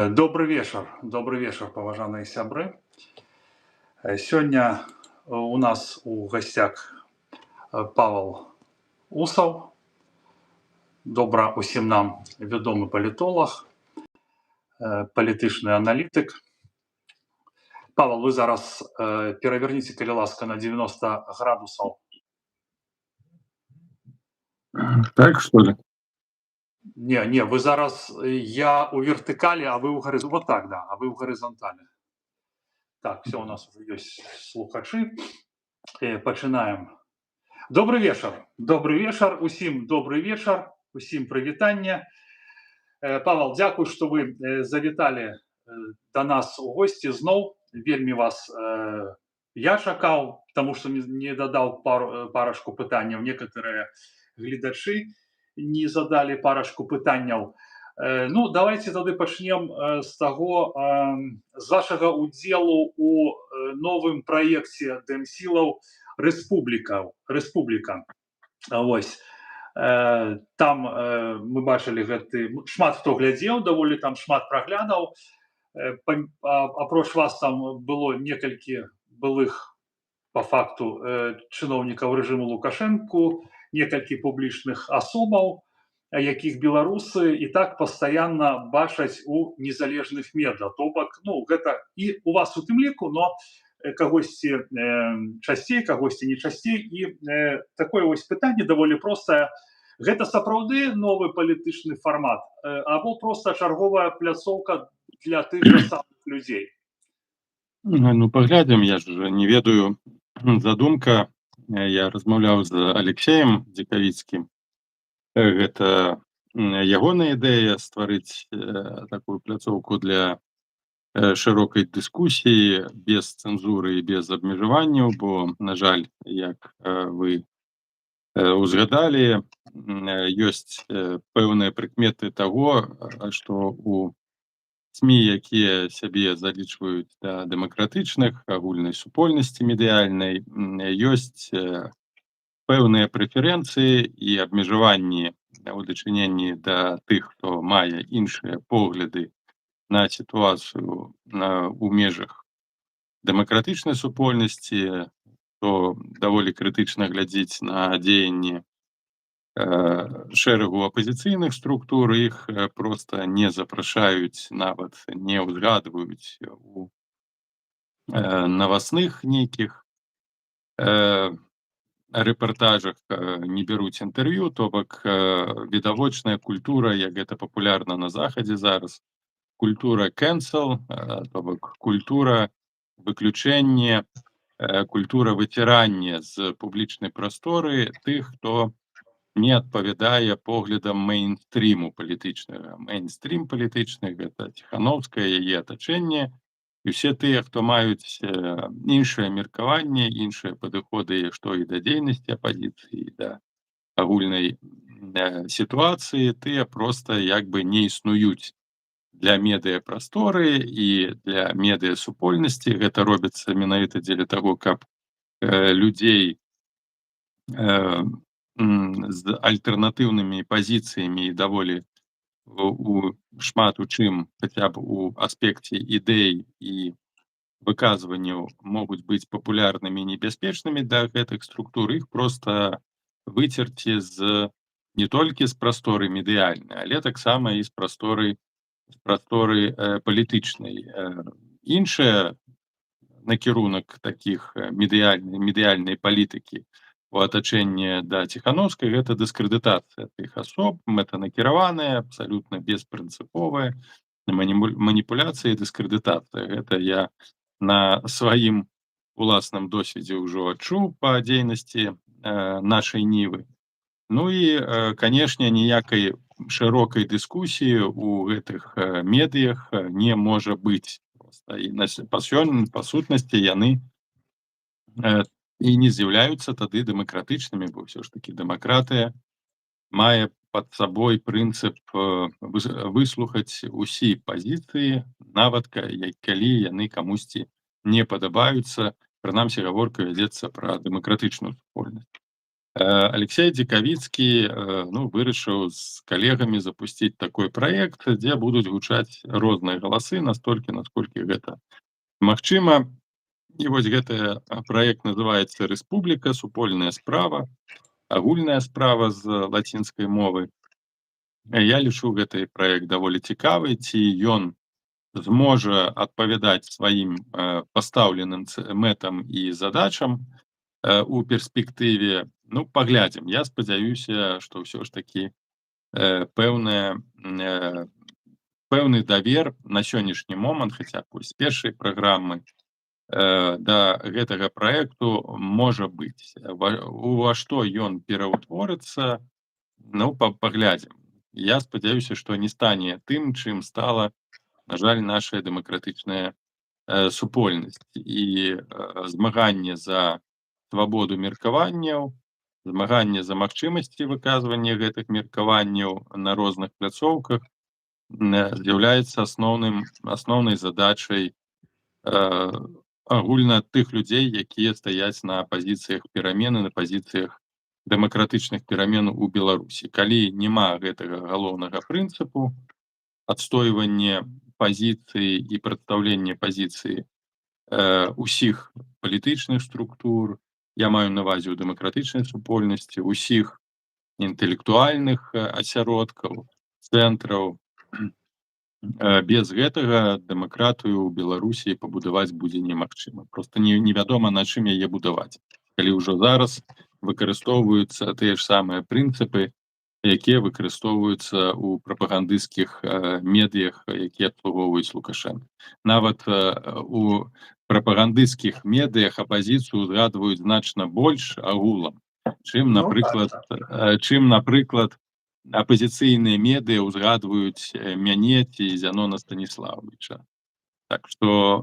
Добры вечар, добры вечар, паважаныя сябры. Сёння у нас у гасцях Павел Усаў, добра усім нам вядомы палітолаг, палітычны аналітык. Павел, вы зараз пераверніце, калі ласка, на 90 градусаў. Так, что ли? Не, не, вы зараз, я у вертыкалі, а вы ў гарыз... Вот так, да, а вы ў гарызанталі. Так, все, у нас уже ёсць слухачы. Пачынаем. Добры вечар. Добры вечар, усім добры вечар, усім прывітанне. Павел, дзякуй, што вы завіталі да нас у госці зноў. Вельмі вас я чакаў, таму што не дадаў парачку пытанняў. Некаторыя гледачы не задалі парачку пытанняў. Ну, давайте тады пачнем з таго, з вашага удзелу у новым праекце Дэмсілаў «Рэспубліка». «Рэспубліка». Вось. Там мы бачылі гэты, шмат хто глядзеў, даволі там шмат праглядаў. Апроч вас там было некалькі былых по факту чыноўнікаў рэжыму Лукашэнку, некалькі публічных асобаў, якіх беларусы і так пастаянна бачаць у незалежных медыа. То бок, ну, гэта і у вас у тым ліку, но кагосьці часцей, кагосьці не часцей. І такое вось пытанне даволі простае. Гэта сапраўды новы палітычны фармат або проста чарговая пляцоўка для тых жа самых людзей? Ну, паглядзім, я ж не ведаю. Задумка, я размаўляў з Алексеем Дзекавіцкім. Гэта ягоная ідэя стварыць такую пляцоўку для шырокай дыскусіі без цэнзуры і без абмежаванняў, бо, на жаль, як вы узгадалі, ёсць пэўныя прыкметы таго, што у СМІ, якія сябе залічваюць да дэмакратычных, агульнай супольнасці медыяльнай, ёсць пэўныя прэферэнцыі і абмежаванні ў дачыненні да тых, хто мае іншыя погляды на сітуацыю у межах дэмакратычнай супольнасці, то даволі крытычна глядзіць на дзеянні шэрагу апазіцыйных структур, іх проста не запрашаюць, нават не ўзгадваюць у навасных нейкіх рэпартажах, не бяруць інтэрв'ю, то бок відавочная культура, як гэта папулярна на Захадзе зараз, культура cancel, то бок культура выключэння, культура выцірання з публічнай прасторы тых, хто не адпавядае поглядам мейнстріму палітычнага. Мейнстрім палітычны — гэта Ціхановская, яе атачэнне і ўсе тыя, хто маюць іншае меркаванне, іншыя падыходы, што і да дзейнасці апазіцыі, да агульнай сітуацыі, тыя проста як бы не існуюць для медыяпрасторы і для медыасупольнасці. Гэта робіцца менавіта дзеля таго, каб людзей з альтэрнатыўнымі пазіцыямі і даволі у шмат у чым, хаця б у аспекце ідэй і выказванняў, могуць быць папулярнымі і небяспечнымі для гэтых структур, іх проста выцерці з не толькі з прасторы медыяльнай, але таксама і з прасторы палітычнай. Іншая накірунак такіх медыяльнай палітыкі у атачэнні да Ціхановскай — гэта дыскрэдытацыя тых асоб, мэтанакіраваная, абсалютна беспрынцыповая маніпуляцыя і дыскрэдытацыя. Гэта я на сваім уласным досведзе ўжо адчуў па дзейнасці «Нашай Нівы». Ну і, канешне, ніякай шырокай дыскусіі ў гэтых медыях не можа быць. Проста і па сёння, па сутнасці, яны і не з'яўляюцца тады дэмакратычнымі, бо ўсё ж такі дэмакратыя мае пад сабой прынцып выслухаць усі пазіцыі, нават калі яны камусьці не падабаюцца, прынамсі гаворка вядзецца пра дэмакратычную супольнасць. Алексей Дзікавіцкі, ну, вырашыў з калегамі запусціць такой праект, дзе будуць гучаць розныя галасы настолькі, насколькі гэта магчыма. І вось гэты праект называецца «Рэспубліка, супольная справа, агульная справа» з лацінскай мовы. Я лічу гэты праект даволі цікавы. Ці ён зможа адпавядаць сваім пастаўленым мэтам і задачам у перспектыве, ну, паглядзім. Я спадзяюся, што ўсё ж такі пэўны давер на сённяшні момант, хаця б з першай праграмы, да гэтага праекту можа быць. Ува што ён пераўтворыцца, ну, паглядзім. Я спадзяюся, што не стане тым, чым стала, на жаль, наша дэмакратычная супольнасць і змаганне за свабоду меркаванняў, змаганне за магчымасці выказвання гэтых меркаванняў на розных пляцоўках з'яўляецца асноўнай задачай агульна тых людзей, якія стаяць на пазіцыях перамены, на пазіцыях дэмакратычных перамен у Беларусі. Калі няма гэтага галоўнага прынцыпу адстойвання пазіцыі і прадстаўлення пазіцыі усіх палітычных структур, я маю на ўвазе ў дэмакратычнай супольнасці, усіх інтэлектуальных асяродкаў, цэнтраў, без гэтага дэмакратыю ў Беларусі пабудаваць будзе немагчыма. Просто невядома, на чым яе будаваць, калі ўжо зараз выкарыстоўваюцца тыя ж самыя прынцыпы, якія выкарыстоўваюцца ў прапагандысцкіх медыях, якія абслугоўваюць Лукашэнка. Нават у прапагандысцкіх медыях апазіцыю узгадваюць значна больш агулам, чым, Ну, напрыклад, так. чым, напрыклад, апазіцыйныя медыа ўзгадваюць мяне ці Зянона Станіславовича. Так што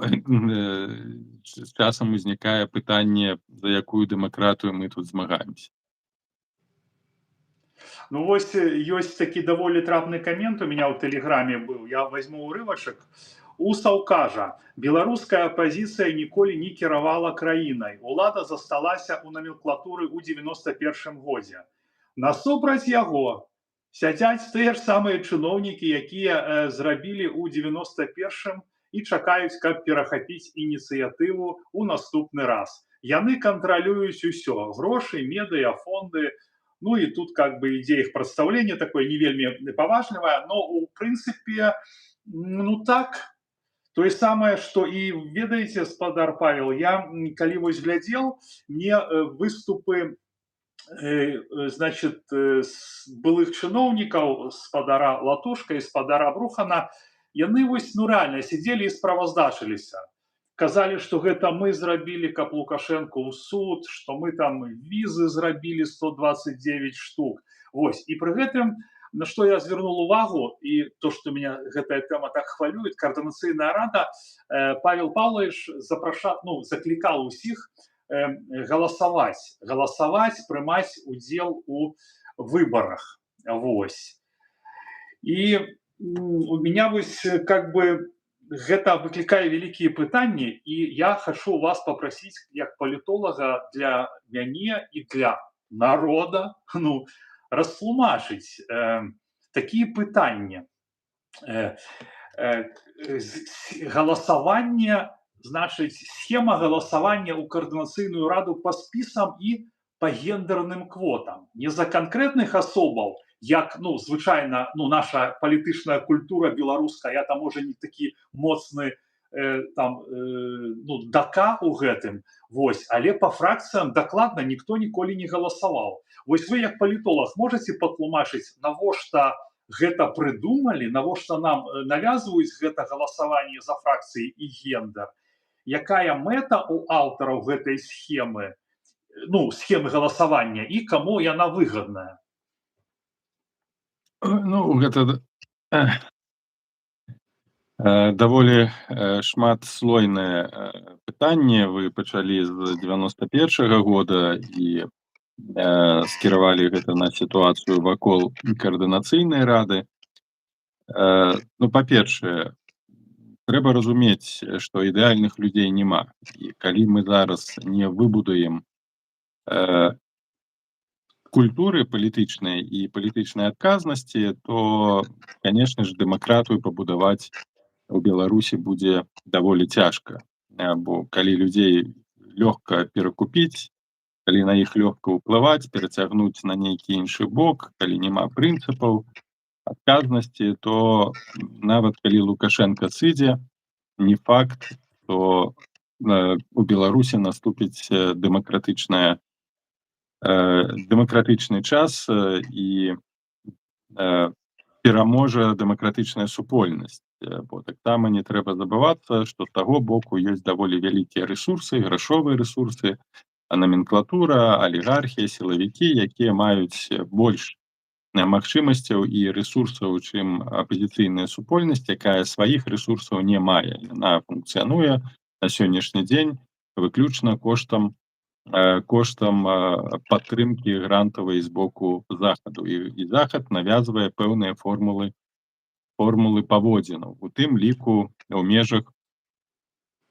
з часам узнікае пытанне, за якую дэмакратыю мы тут змагаемся. Ну вось ёсць такі даволі трапны камент у меня ў тэлеграме быў, я возьму урывачак. Усаў кажа: «Беларуская апазіцыя ніколі не кіравала краінай. Улада засталася ў наменклатуры ў 91 годзе». Насупраць яго сядзяць тыя ж самыя чыноўнікі, якія зрабілі ў 91 і чакаюць, каб перахапіць ініцыятыву ў наступны раз. Яны кантралююць усё: грошы, медыа, фонды. Ну і тут как бы ідзе іх прадстаўленне такое не вельмі паважлівае, но у прынцыпе, ну так, тое самае, што і, ведаеце, спадар Павел, я калі вось глядзел, мне выступы значит, былых чыноўнікаў, спадара Латушка і спадара Брухана, яны вось, ну, рэальна сидзелі і справаздачыліся. Казалі, што гэта мы зрабілі, каб Лукашенко ў суд, што мы там візы зрабілі 129 штук. Вось. І пры гэтым, на што я звярнул увагу, і то, што меня гэтая тэма так хвалюет, Каардынацыйная рада, Павел Павлович запраша, ну, заклікаў усіх галасаваць, прымаць удзел у выбарах. Вось. І у меня вось как бы гэта выклікае вялікія пытанні, і я хачу вас папрасіць як палітолага для мяне і для народа, ну, растлумачыць такія пытанні. Галасаванне, значыць, схема галасавання ў Каардынацыйную раду па спісам і па гендерным квотам. Не за канкрэтных асобаў, як, ну, звычайна, ну, наша палітычная культура беларуская, я там можа не такі моцны там ну, дака у гэтым, вось, але па фракцыям дакладна ніхто ніколі не галасаваў. Вось вы як палітолаг можете патлумачыць, навошта гэта прыдумалі, навошта нам навязваюць гэта галасаванне за фракцыі і гендер, якая мэта у аўтараў гэтай схемы, ну, схемы галасавання, і каму яна выгадная? Ну, гэта даволі шматслойнае пытанне. Вы пачалі з 91-го года і скіравалі гэта на сітуацыю вакол Каардынацыйнай рады. Ну, па-першае, трэба разумець, што ідэальных людзей няма. І калі мы зараз не выбудуем Культуры палітычнай і палітычнай адказнасці, то, конечно ж, дэмакратыю пабудаваць у Беларусі будзе даволі цяжка. Бо калі людзей лёгка перакупіць, калі на іх лёгка ўплываць, перацягнуць на нейкі іншы бок, калі няма прынцыпаў, адказнасці, то нават калі Лукашенко сыдзе, не факт, то у Беларусі наступіць дэмакратычны час і пераможа дэмакратычная супольнасць. Бо таксама не трэба забывацца, што з таго боку ёсць даволі вялікія рэсурсы, грашовыя рэсурсы, наменклатура, алігархія, сілавікі, якія маюць больш магчымасцяў і рэсурсаў, чым апазіцыйная супольнасць, якая сваіх рэсурсаў не мае. Яна функцыянуе на сённяшні дзень выключна коштам падтрымкі грантавай з боку Захаду, і Захад навязвае пэўныя формулы паводзінаў, у тым ліку ў межах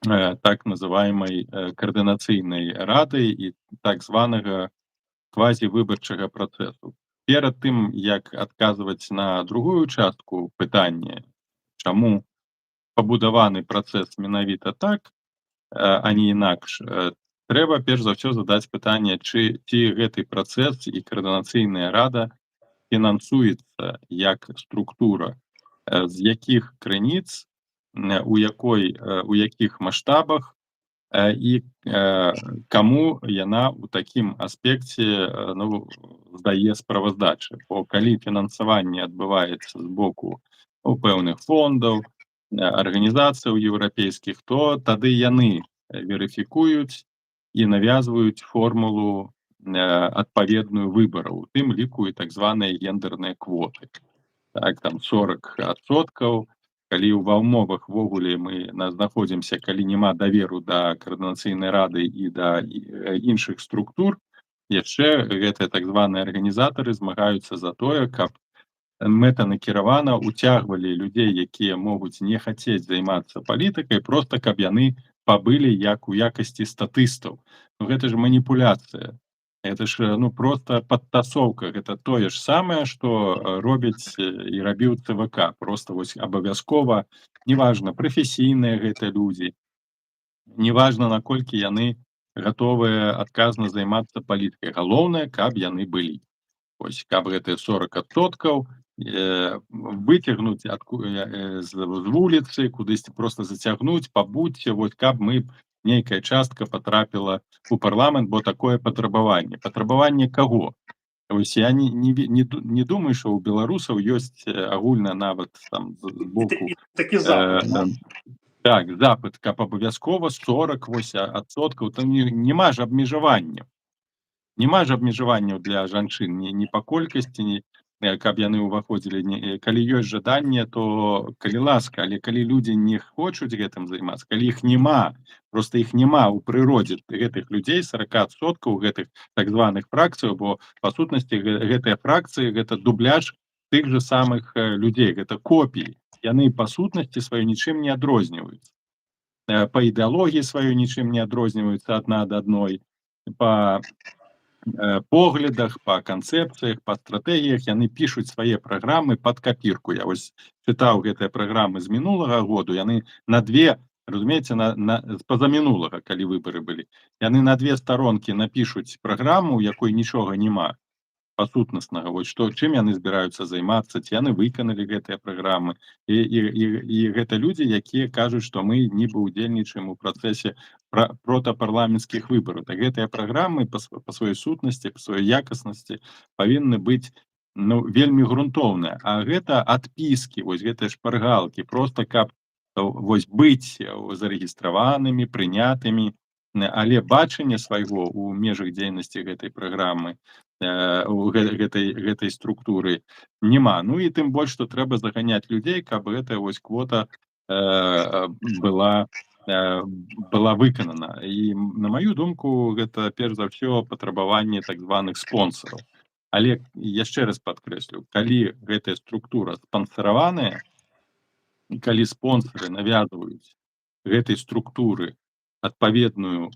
так называемой Каардынацыйнай рады і так званага квазівыбарчага працэсу. Перад тым, як адказваць на другую частку пытання, чаму пабудаваны працэс менавіта так, а не інакш, трэба перш за ўсё задаць пытанне, ці гэты працэс і Каардынацыйная рада фінансуецца як структура, з якіх крыніц, у якіх маштабах і каму яна ў такім аспекце, ну, здае справаздачы. Бо калі фінансаванне адбываецца з боку, ну, пэўных фондаў, арганізацыяў еўрапейскіх, то тады яны верыфікуюць і навязваюць формулу адпаведную выбараў, у тым ліку і так званыя гендерныя квоты. Так, там 40%, калі ва ўмовах увогуле мы на знаходзімся, калі няма даверу да Каардынацыйнай рады і да іншых структур, яшчэ гэтыя так званыя арганізатары змагаюцца за тое, каб мэтанакіравана уцягвалі людзей, якія могуць не хацець займацца палітыкай, просто каб яны пабылі як у якасці статыстаў. Ну, гэта ж маніпуляцыя. Это ж, ну, просто падтасоўка. Гэта тое ж самае, што робіць і рабіў ЦВК. Просто вось абавязкова, неважна, прафесійныя гэта людзі, неважна, наколькі яны гатовыя адказна займацца палітыкай. Галоўнае, каб яны былі. Ось, каб гэтыя 40% выцягнуць з вуліцы, кудысьці просто зацягнуць, пабудзьце, вось каб мы нейкая частка потрапіла у парламент, бо такое патрабаванне. Патрабаванне каго? Ось я не думаю, що у беларусаў ёсць агульна нават там з боку такі запыт, так, запыт, каб абавязкова 40 вось адсоткаў. Там няма ж абмежаванняў, няма ж абмежаванняў для жанчын ні па колькасці, ні каб яны ўваходзілі. Не, калі ёсць жаданне, то калі ласка, але калі людзі не хочуць гэтым займацца, калі іх няма, просто іх няма ў прыродзе, гэтых людзей, 40% гэтых так званых фракцыяў, бо па сутнасці гэтыя фракцыі — гэта дубляж тых же самых людзей, гэта копіі, яны па сутнасці сваёй нічым не адрозніваюцца, па ідэалогіі сваёй нічым не адрозніваюцца адна ад адной, па поглядах, па канцэпцыях, па стратэгіях. Яны пішуць свае праграмы под капірку. Я вось чытаў гэтыя праграмы з мінулага году, яны на две, разумееце, на з пазамінулага, калі выбары былі, яны на две старонкі напішуць праграму, у якой нічога няма па сутнаснага, вось што, чым яны збіраюцца займацца, ці яны выканалі гэтыя праграмы. І гэта людзі, якія кажуць, што мы нібы удзельнічаем у працэсе протапарламенцкіх выбараў. Так гэтыя праграмы па сваёй сутнасці, па сваёй якаснасці павінны быць, ну, вельмі грунтоўныя, а гэта адпіскі, вось гэтыя шпаргалкі, просто каб вось быць зарэгістраванымі, прынятымі, але бачанне свайго у межах дзейнасці гэтай праграмы, у гэтай структуры няма. Ну і тым больш, што трэба заганяць людзей, каб гэтая вось квота была выканана. І на маю думку, гэта перш за ўсё патрабаванне так званых спонсораў. Але яшчэ раз падкрэслю, калі гэтая структура спансараваная і калі спонсоры навязваюць гэтай структуры адпаведную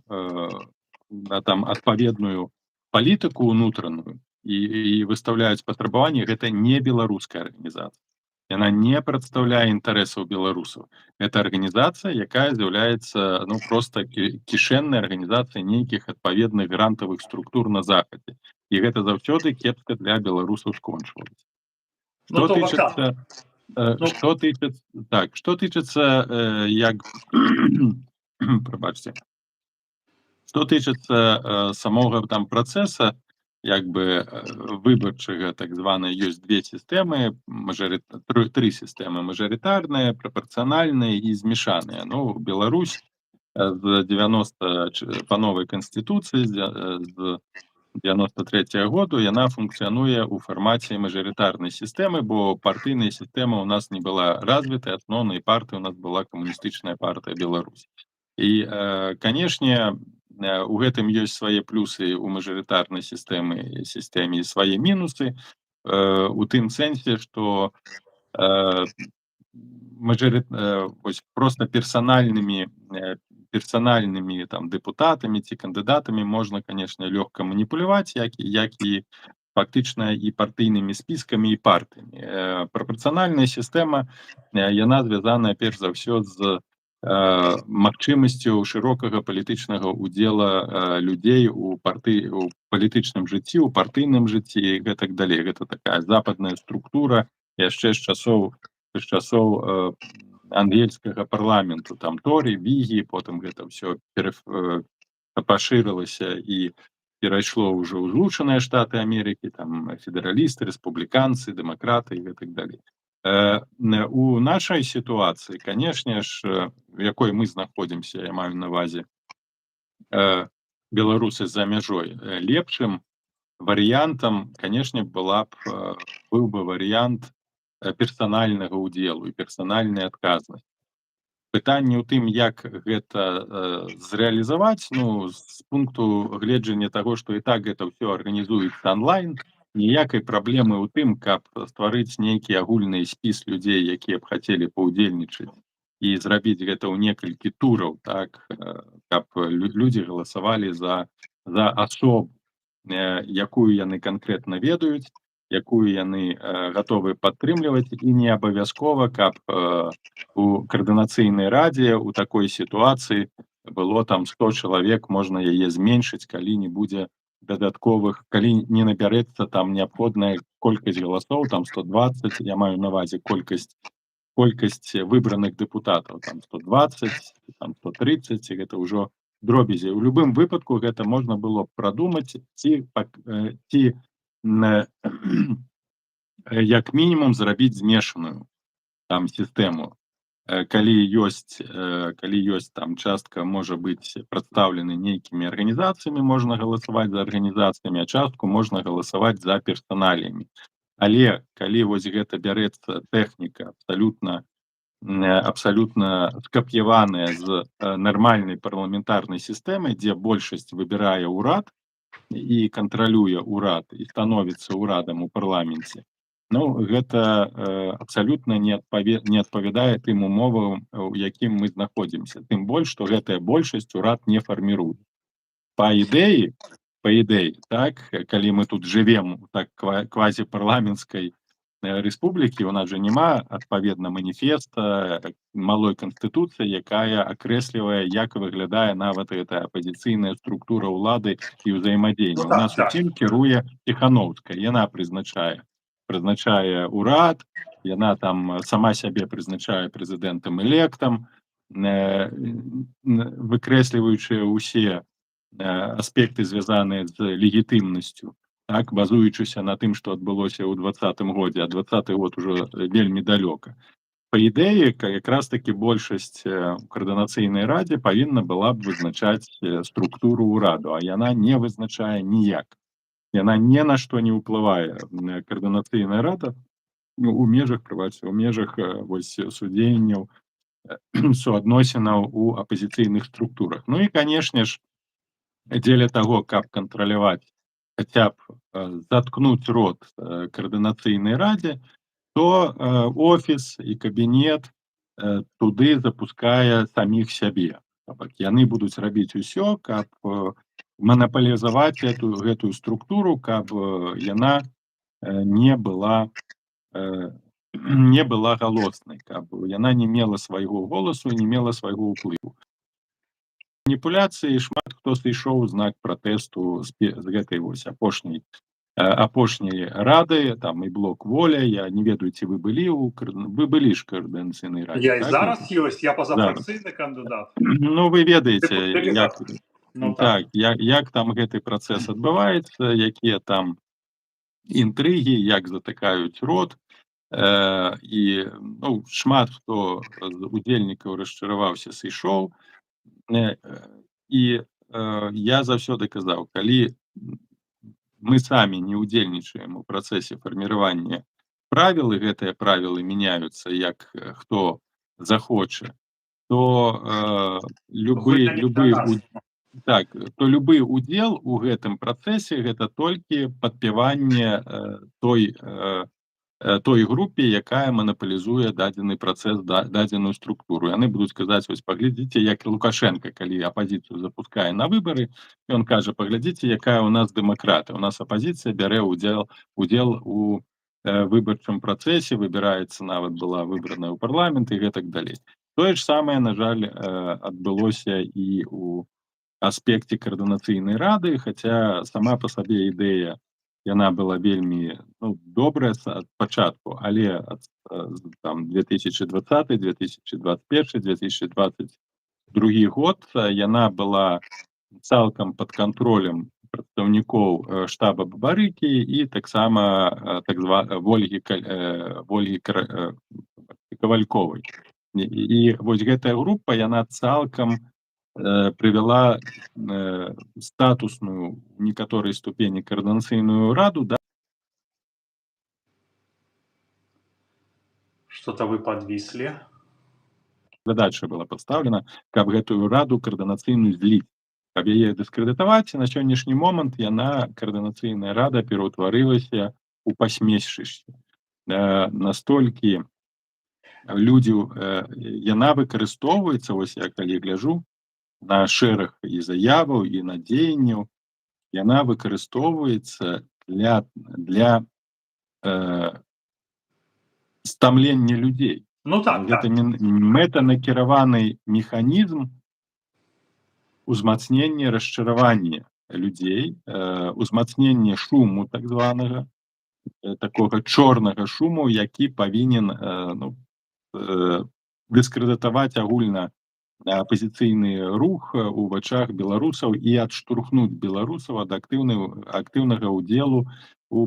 там адпаведную палітыку унутраную. і выстаўляюць патрабаванні, гэта не беларуская арганізацыя. Яна не прадстаўляе інтарэсаў беларусаў. Это арганізацыя, якая з'яўляецца, ну, просто кішэннай арганізацыяй нейкіх адпаведных грантавых структур на захадзе. І гэта заўсёды кепска для беларусаў скончвалася. Ну, Што то бок так. тычыцца Ну, што тычыцца, так, што тычыцца, як, прабачце, што тычыцца самога там працэса, як бы выбарчага, так званай, ёсць две сістэмы, тры сістэмы: мажарытарныя, прапарцыянальныя і змешаныя. Ну, Беларусь з 90 па новай канстытуцыі з 93 году яна функцыянуе ў фармаце мажарытарнай сістэмы, бо партыйная сістэма ў нас не была развітая, асноўнай партыяй у нас была Камуністычная партыя Беларусі. І, канешне, у гэтым ёсць свае плюсы у мажарытарнай сістэме і свае мінусы, у тым сэнсе, што вось просто персанальнымі там дэпутатамі ці кандыдатамі можна, конечно, лёгка маніпуляваць, як і фактычна і партыйнымі спіскамі, і партыямі. Прапарцыянальная сістэма, яна звязаная перш за ўсё з магчымасцю шырокага палітычнага удзела людзей у палітычным жыцці, у партыйным жыцці і гэтак далей. Гэта такая западная структура яшчэ з часоў ангельскага парламенту, там торі, вігі, потым гэта ўсё пашырылася і перайшло ўжо ў Злучаныя Штаты Амерыкі, там федэралісты, рэспубліканцы, дэмакраты і гэтак далей. У нашай сітуацыі, канешне ж, в якой мы знаходзімся, я маю на увазе беларусы за мяжой, лепшым варыянтам, канешне, была б быў бы варыянт персанальнага ўдзелу і персанальнай адказнасці. Пытанне ў тым, як гэта зрэалізаваць. Ну, з пункту гледжання таго, што і так гэта ўсё арганізуецца онлайн, ніякай праблемы ў тым, каб стварыць нейкі агульны спіс людзей, якія б хацелі паўдзельнічаць, і зрабіць гэта ў некалькі тураў, так, каб людзі галасавалі за асобу, якую яны канкрэтна ведаюць, якую яны гатовы падтрымліваць, і не абавязкова, каб у каардынацыйнай радзе у такой сітуацыі было там 100 чалавек, можна яе зменшыць, калі не будзе дадатковых, калі не набярэцца там неабходная колькасць галасоў, там 120, я маю на увазе колькасць выбраных дэпутатаў, там 120, там 130, гэта ўжо дробязі. У любым выпадку гэта можна было б прадумаць ці як мінімум зрабіць змешаную там сістэму. Калі ёсць там частка можа быць прадстаўлены нейкімі арганізацыямі, можна галасаваць за арганізацыямі, а частку можна галасаваць за персаналіямі. Але калі вось гэта бярэцца тэхніка, абсалютна скап'яваная з нармальнай парламентарнай сістэмы, дзе большасць выбірае ўрад і кантралюе ўрад і становіцца ўрадам у парламенце, ну, гэта абсалютна не адпавядае тым умовам, у якім мы знаходзімся, тым больш што гэтая большасць урад не фарміруе. Па ідэі, так, калі мы тут жывем у так квазіпарламенцкай рэспублікі, у нас жа няма адпаведна маніфеста, малой канстытуцыі, якая акрэслівае, як выглядае нават гэта апазіцыйная структура ўлады і ўзаемадзеяння. Ну, У так, нас усім кіруе Ціханоўская, яна прызначае ўрад, яна там сама сябе прызначае прэзідэнтам электам, выкрэсліваючы ўсе аспекты, звязаныя з легітымнасцю, так, базуючыся на тым, што адбылося ў 20-м годзе, а 20-ы год ужо вельмі далёка. Па ідэі, якраз такі большасць у каардынацыйнай радзе павінна была б вызначаць структуру ўраду, а яна не вызначае ніяк. Яна ні на што не ўплывае, каардынацыйная рада, ну, у межах, прабачце, у межах вось судзеянняў, суадносінаў у апазіцыйных структурах. Ну і, канешне ж, дзеля таго, каб кантраляваць, хаця б заткнуць рот каардынацыйнай радзе, то офіс і кабінет туды запускае саміх сябе. То бок яны будуць рабіць усё, каб манапалізаваць гэтую структуру, каб яна не была галоснай, каб яна не мела свайго голасу, не мела свайго ўплыву. Маніпуляцыі, шмат хто сышоў у знак пратэсту з гэтай вось апошняй рады, там і блок «Воля». Я не ведаю, ці вы былі у вы былі ж каардынацыйнай радзе? Я і Так? зараз ёсць, я пазафракцыйны кандыдат. Ну, вы ведаеце, Дэлегат. як Ну, так. так, як там гэты працэс адбываецца, якія там інтрыгі, як затыкаюць рот. І, ну, шмат хто з удзельнікаў расчараваўся, сышоў. І я заўсёды казаў: калі мы самі не ўдзельнічаем у працэсе фарміравання правіл, і гэтыя правілы мяняюцца, як хто захоча, то любы Гульня не любы для нас. Так, то любы удзел у гэтым працэсе — гэта толькі падпяванне той групе, якая манапалізуе дадзены працэс, дадзеную структуру. Яны будуць казаць: «Вось паглядзіце», як Лукашенко, калі апазіцыю запускае на выбары, ён кажа: «Паглядзіце, якая у нас дэмакратыя, у нас апазіцыя бярэ удзел у выбарчым працэсе, выбіраецца, нават была выбраная ў парламент» і гэтак далей. Тое ж самае, на жаль, адбылося і у аспекце каардынацыйнай рады, хаця сама па сабе ідэя, яна была вельмі, ну, добрая ад пачатку, але ад там 2020, 2021, 2022 год яна была цалкам под кантролем прадстаўнікоў штаба Бабарыкі і таксама так зва Ольгі Кавальковай. І вось гэтая група, яна цалкам прывяла статусную ў некаторай ступені каардынацыйную раду да Что-то вы подвисли. Задача была пастаўлена, каб гэтую раду каардынацыйную зліць, каб яе дыскрэдытаваць. І на сённяшні момант яна, каардынацыйная рада, пераўтварылася ў пасмешышча. Настолькі людзі, яна выкарыстоўваецца, вось я калі гляжу на шэраг і заяваў, і на дзеянняў, яна выкарыстоўваецца для стамлення людзей. Ну так, Гэта мэтанакіраваны механізм узмацнення расчаравання людзей, узмацнення шуму так званага, такога чорнага шуму, які павінен ну, дыскрэдытаваць агульна апазіцыйны рух у вачах беларусаў і адштурхнуць беларусаў ад актыўнага ўдзелу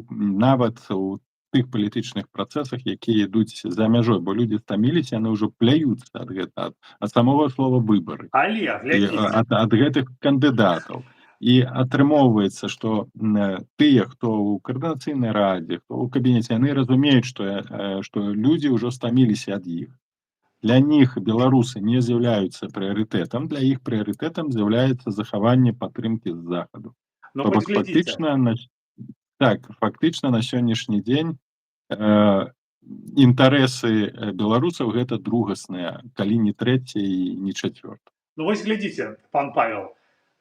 нават у тых палітычных працэсах, якія ідуць за мяжой, бо людзі стаміліся, яны ўжо пляюцца ад гэта, ад самого слова «выбары» Але і глядзіце. ад гэтых кандыдатаў. І атрымоўваецца, што тыя, хто ў каардынацыйнай радзе, хто ў кабінеце, яны разумеюць, што людзі ўжо стаміліся ад іх. Для них беларусы не з'яўляюцца прыярытэтам, для іх прыярытэтам з'яўляецца захаванне падтрымкі з захаду. Ну, То вось бок глядзіце. Фактычна на сённяшні дзень інтарэсы беларусаў — гэта другасныя, калі не трэцяе і не чацвёртае. Ну вось глядзіце, пан Павел,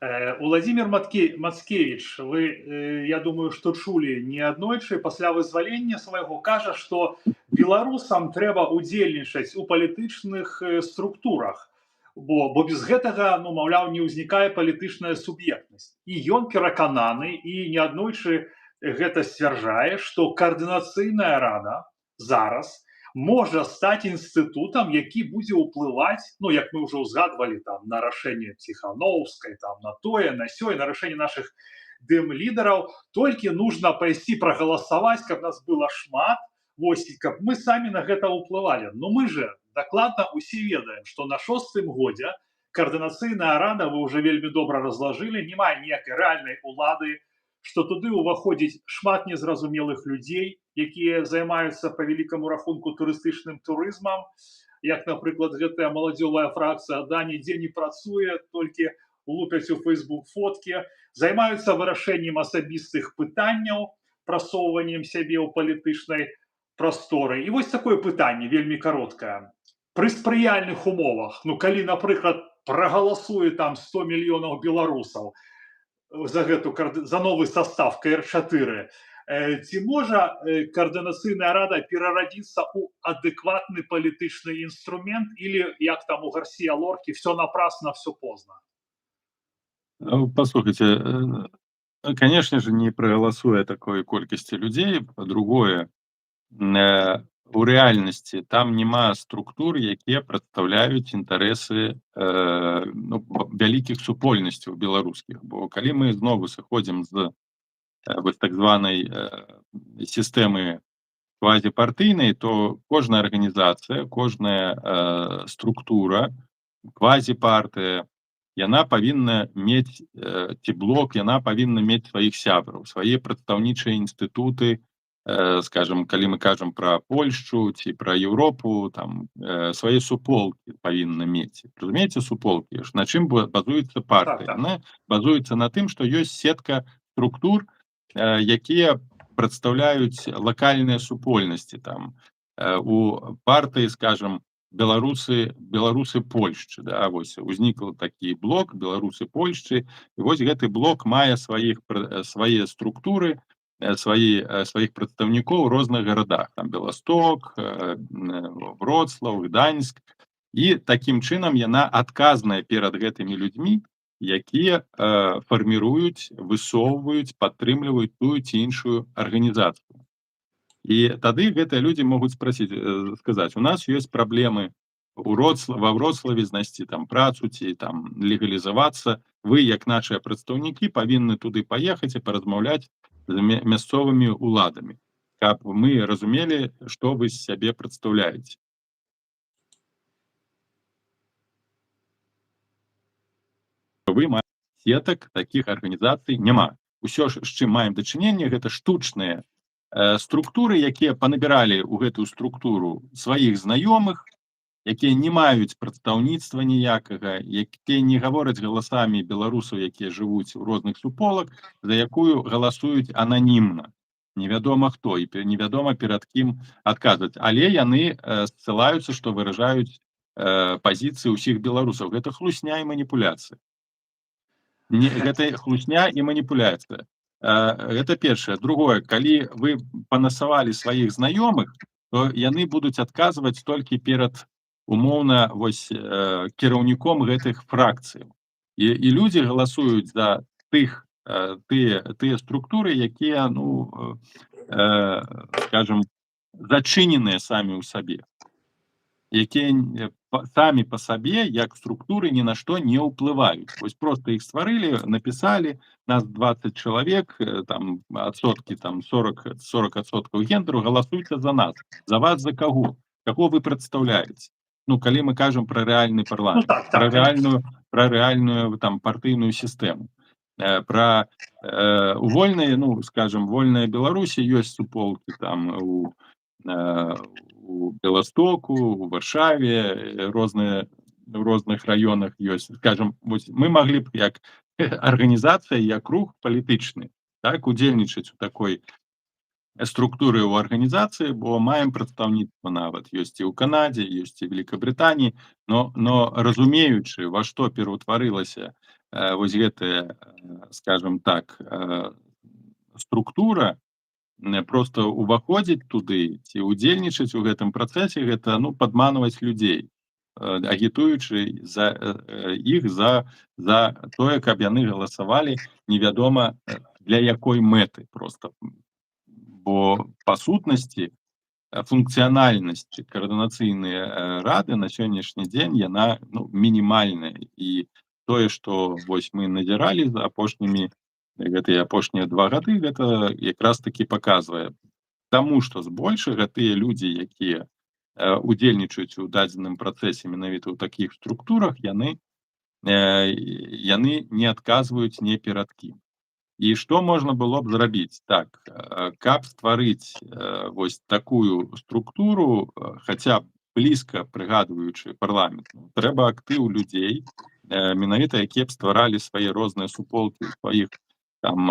Уладзімир Мацкевич, вы, я думаю, што чулі неаднойчы, пасля вызвалення свайго кажа, што беларусам трэба удзельнічаць у палітычных структурах, бо без гэтага, ну, маўляў, не ўзнікае палітычная суб'ектнасць. І ён перакананы і неаднойчы гэта сцвярджае, што каардынацыйная рада зараз можа стаць інстытутам, які будзе ўплываць, ну, як мы ўжо ўзгадвалі, там, на рашэнне Ціханоўскай, там, на тое, на сёе, на рашэнне нашых дэмлідараў. Толькі нужно пайсці прагаласаваць, каб нас было шмат, вось, і каб мы самі на гэта ўплывалі. Но мы же дакладна усе ведаем, што на шостым годзе каардынацыйная рада, вы уже вельмі добра разлажылі, не мае ніякай рэальнай улады, што туды ўваходзіць шмат незразумелых людзей, якія займаюцца па вялікаму рахунку турыстычным турызмам, як, напрыклад, гэтая маладзёвая фракцыя, да, нідзе не працуе, толькі лупяць у Facebook фоткі, займаюцца вырашэннем асабістых пытанняў, прасоўваннем сябе ў палітычнай прасторы. І вось такое пытанне вельмі кароткае. Пры спрыяльных умовах, ну, калі, напрыклад, прагаласуе там 100 мільёнаў беларусаў, за гэту за новы состав КР4, ці можа Каардынацыйная рада перарадзіцца ў адэкватны палітычны інструмент или, як там у Гарсія Лоркі, все напрасно, все поздно? Ну, послухайте, конечно же, не прагаласуе такой колькасці людзей. Па-другое, у рэальнасці там няма структур, якія прадстаўляюць інтарэсы ну, вялікіх супольнасцяў беларускіх. Бо калі мы знову сыходзім з вось так званай сістэмы квазіпартыйнай, то кожная арганізацыя, кожная структура, квазіпартыя, яна павінна мець ці блок, яна павінна мець сваіх сябраў, свае прадстаўнічыя інстытуты, скажем, калі мы кажам пра Польшчу ці пра Еўропу, там свае суполкі павінна мець. Разумееце, суполкі ж, на чым базуецца партыя? Так. Яна базуецца на тым, што ёсць сетка структур, якія прадстаўляюць лакальныя супольнасці. Там у партыі, скажем, беларусы Польшчы, да, вось узнікла такі блок «Беларусы Польшчы», і вось гэты блок мае свае структуры, сваіх прадстаўнікоў у розных гарадах, там Беласток, Вроцлав, Гданьск, і такім чынам яна адказная перад гэтымі людзьмі, якія фарміруюць, высоўваюць, падтрымліваюць тую ці іншую арганізацыю. І тады гэтыя людзі могуць спросить, сказаць: у нас ёсць праблемы во Вроцлаве знайсці там працу ці там легалізавацца, вы, як нашыя прадстаўнікі, павінны туды паехаць і паразмаўляць з мясцовымі уладамі, каб мы разумелі, што вы з сябе прадстаўляеце. Вы маеце сетак такіх арганізацый няма. Усё ж, з чым маем дачыненне, гэта штучныя структуры, якія панабіралі ў гэтую структуру сваіх знаёмых, якія не маюць прадстаўніцтва ніякага, якія не гавораць галасамі беларусаў, якія жывуць у розных суполак, за якую галасуюць ананімна. Невядома хто і невядома перад кім адказваць. Але яны ссылаюцца, што выражаюць пазіцыі ўсіх беларусаў. Гэта хлусня і маніпуляцыя. Не, гэта хлусня і маніпуляцыя. Гэта першае. Другое, калі вы панасавалі сваіх знаёмых, то яны будуць адказваць толькі перад умоўна вось кіраўніком гэтых фракцыяў. І людзі галасуюць за тыя структуры, якія, ну, скажем, зачыненыя самі ў сабе, якія самі па сабе як структуры ні на што не ўплываюць. Вось просто іх стварылі, напісалі, нас 20 чалавек, там адсоткі, там 40% гендеру, галасуйце за нас. За вас, за каго? Каго вы прадстаўляеце? Ну, калі мы кажам пра рэальны парламент, Ну, так, пра так, рэальную там партыйную сістэму. Пра у вольнай, ну, скажем, вольная Беларусі ёсць суполкі там у Беластоку, у Варшаве, розныя, у розных раёнах ёсць. Скажем, вось мы маглі б як арганізацыя, як рух палітычны, так, удзельнічаць у такой структуры, ў арганізацыі, бо маем прадстаўніцтва нават ёсць і ў Канадзе, ёсць і Великабрытаніі, но разумеючы, во што пераўтварылася вось гэтая, скажем так, структура, просто уваходзіць туды ці удзельнічаць у гэтым працэсе, гэта, ну, падманваць людзей, агітуючы за іх за тое, каб яны галасавалі невядома для якой мэты просто. Бо па сутнасці функцыянальнасць каардынацыйнай рады на сённяшні дзень яна, ну, мінімальная. І тое, што вось мы назіралі за апошнімі гэтыя апошнія 2 гады, гэта якраз такі паказвае. Таму што збольшага тыя людзі, якія удзельнічаюць у дадзеным працэсе менавіта ў такіх структурах, яны не адказваюць ні перад кім. І што можна было б зрабіць? Так, каб стварыць вось такую структуру, хаця б блізка прыгадваючы парламент, трэба актыў людзей, менавіта якія б стваралі свае розныя суполкі ў сваіх там,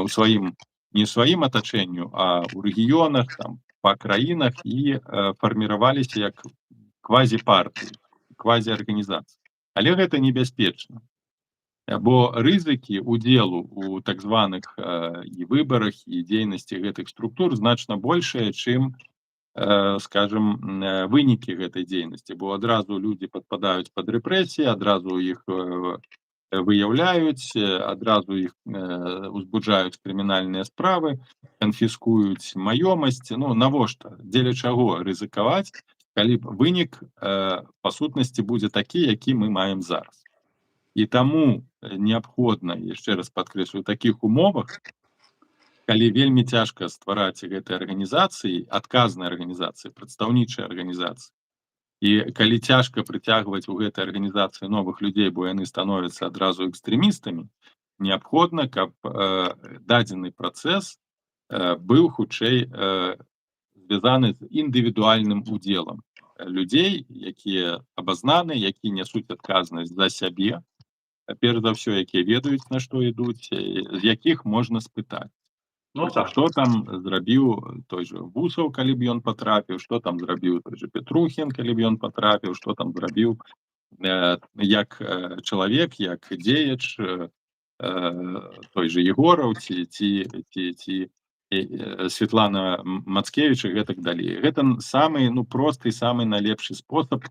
у сваім, не сваім атачэнню, а ў рэгіёнах, там, па краінах і фарміраваліся як квазіпартыі, квазіарганізацыі. Але гэта небяспечна. Бо рызыкі удзелу у так званых і выбарах, і дзейнасці гэтых структур значна большыя, чым, скажем, вынікі гэтай дзейнасці, бо адразу людзі падпадаюць пад рэпрэсіі, адразу іх выяўляюць, адразу іх узбуджаюць крымінальныя справы, канфіскуюць маёмасць. Ну, навошта, дзеля чаго рызыкаваць, калі б вынік па сутнасці будзе такі, які мы маем зараз? І таму неабходна, яшчэ раз падкрэслю, такіх умовах, калі вельмі цяжка ствараць гэтыя арганізацыі, адказныя арганізацыі, прадстаўнічыя арганізацыі, і калі цяжка прыцягваць у гэтай арганізацыі новых людзей, бо яны становяцца адразу экстрэмістамі, неабходна, каб дадзены працэс быў хутчэй звязаны з індывідуальным удзелам людзей, якія абазнаны, які нясуць адказнасць за сябе, перш за ўсё, якія ведаюць, на што ідуць, з якіх можна спытаць. Ну так. Што там зрабіў той же Вусаў, калі б ён патрапіў, што там зрабіў той же Петрухін, калі б ён патрапіў, што там зрабіў як чалавек, як дзеяч той же Егораў ці Светлана Мацкевич і гэтак далей. Гэта самы, ну, просты, самы найлепшы спосаб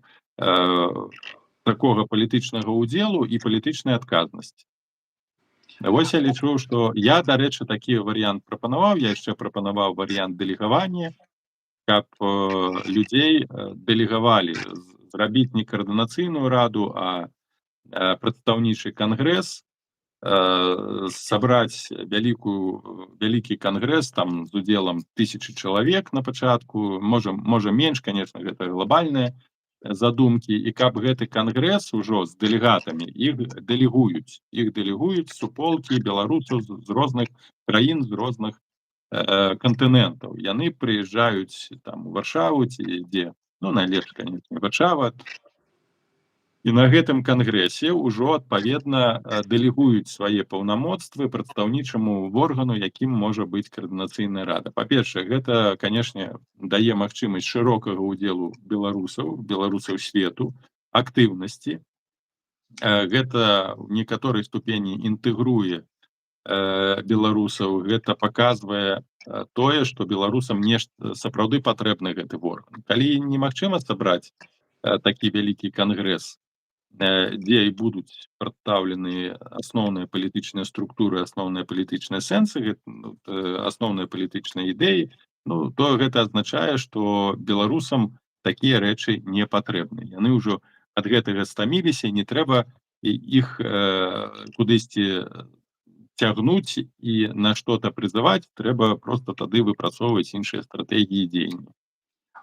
такога палітычнага ўдзелу і палітычнай адказнасці. Вось я лічу, што я, дарэчы, такі варыянт прапанаваў. Я яшчэ прапанаваў варыянт дэлегавання, каб людзей дэлегавалі, зрабіць не каардынацыйную раду, а прадстаўнічы кангрэс, сабраць вялікі кангрэс там з удзелам 1000 чалавек на пачатку, можа менш, конечно, гэта глобальныя задумкі, і каб гэты кангрэс ужо з дэлегатамі, іх дэлегуюць суполкі беларусаў з розных краін, з розных кантынентаў. Яны прыязджаюць там у Варшаву ці дзе, ну, найлепш, конечно, Варшава, і на гэтым кангрэсе ўжо адпаведна дэлегуюць свае паўнамоцтвы прадстаўнічаму органу, якім можа быць каардынацыйная рада. Па-першае, гэта, канешне, дае магчымасць шырокага ўдзелу беларусаў свету, актыўнасці. Гэта ў некаторай ступені інтэгруе беларусаў, гэта паказвае тое, што беларусам нешта сапраўды патрэбны гэты орган. Калі немагчыма сабраць такі вялікі кангрэс, дзе і будуць прадстаўлены асноўныя палітычныя структуры, асноўныя палітычныя сэнсы, ну, асноўныя палітычныя ідэі, ну, то гэта азначае, што беларусам такія рэчы не патрэбны. Яны ўжо ад гэтага стаміліся, не трэба іх кудысьці цягнуць і на что-то прызываць, трэба просто тады выпрацоўваць іншыя стратэгіі дзеяння.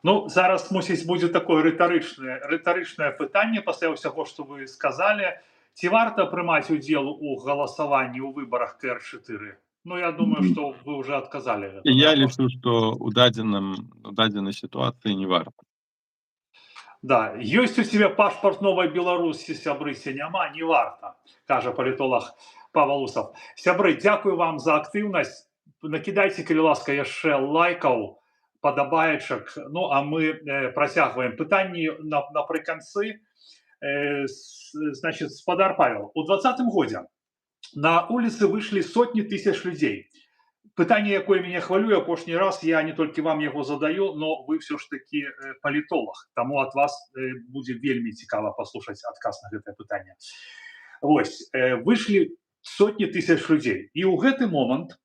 Ну, зараз, мусіць, будзе такое рытарычнае пытанне пасля ўсяго, што вы сказалі. Ці варта прымаць удзел у галасаванні ў выбарах КР4? Ну, я думаю, што вы уже адказалі гэта, Я да? лічу, што у дадзенай сітуацыі не варта. Да, ёсць у цябе пашпарт новай Беларусі, сябры, ці няма, не варта, кажа палітолаг Павел Усаў. Сябры, дзякую вам за актыўнасць. Накідайце, калі ласка, яшчэ лайкаў, падабаечак. Ну, а мы працягваем пытанні напрыканцы. Значит, спадар Павел, у 20-м годзе на улицы выйшлі сотні тысяч людзей. Пытанне, якое мяне хвалюе апошні раз, я не толькі вам яго задаю, но вы ўсё ж такі палітолаг, таму ад вас будзе вельмі цікава паслухаць адказ на гэтае пытанне. Вось, выйшлі сотні тысяч людзей. І ў гэты момант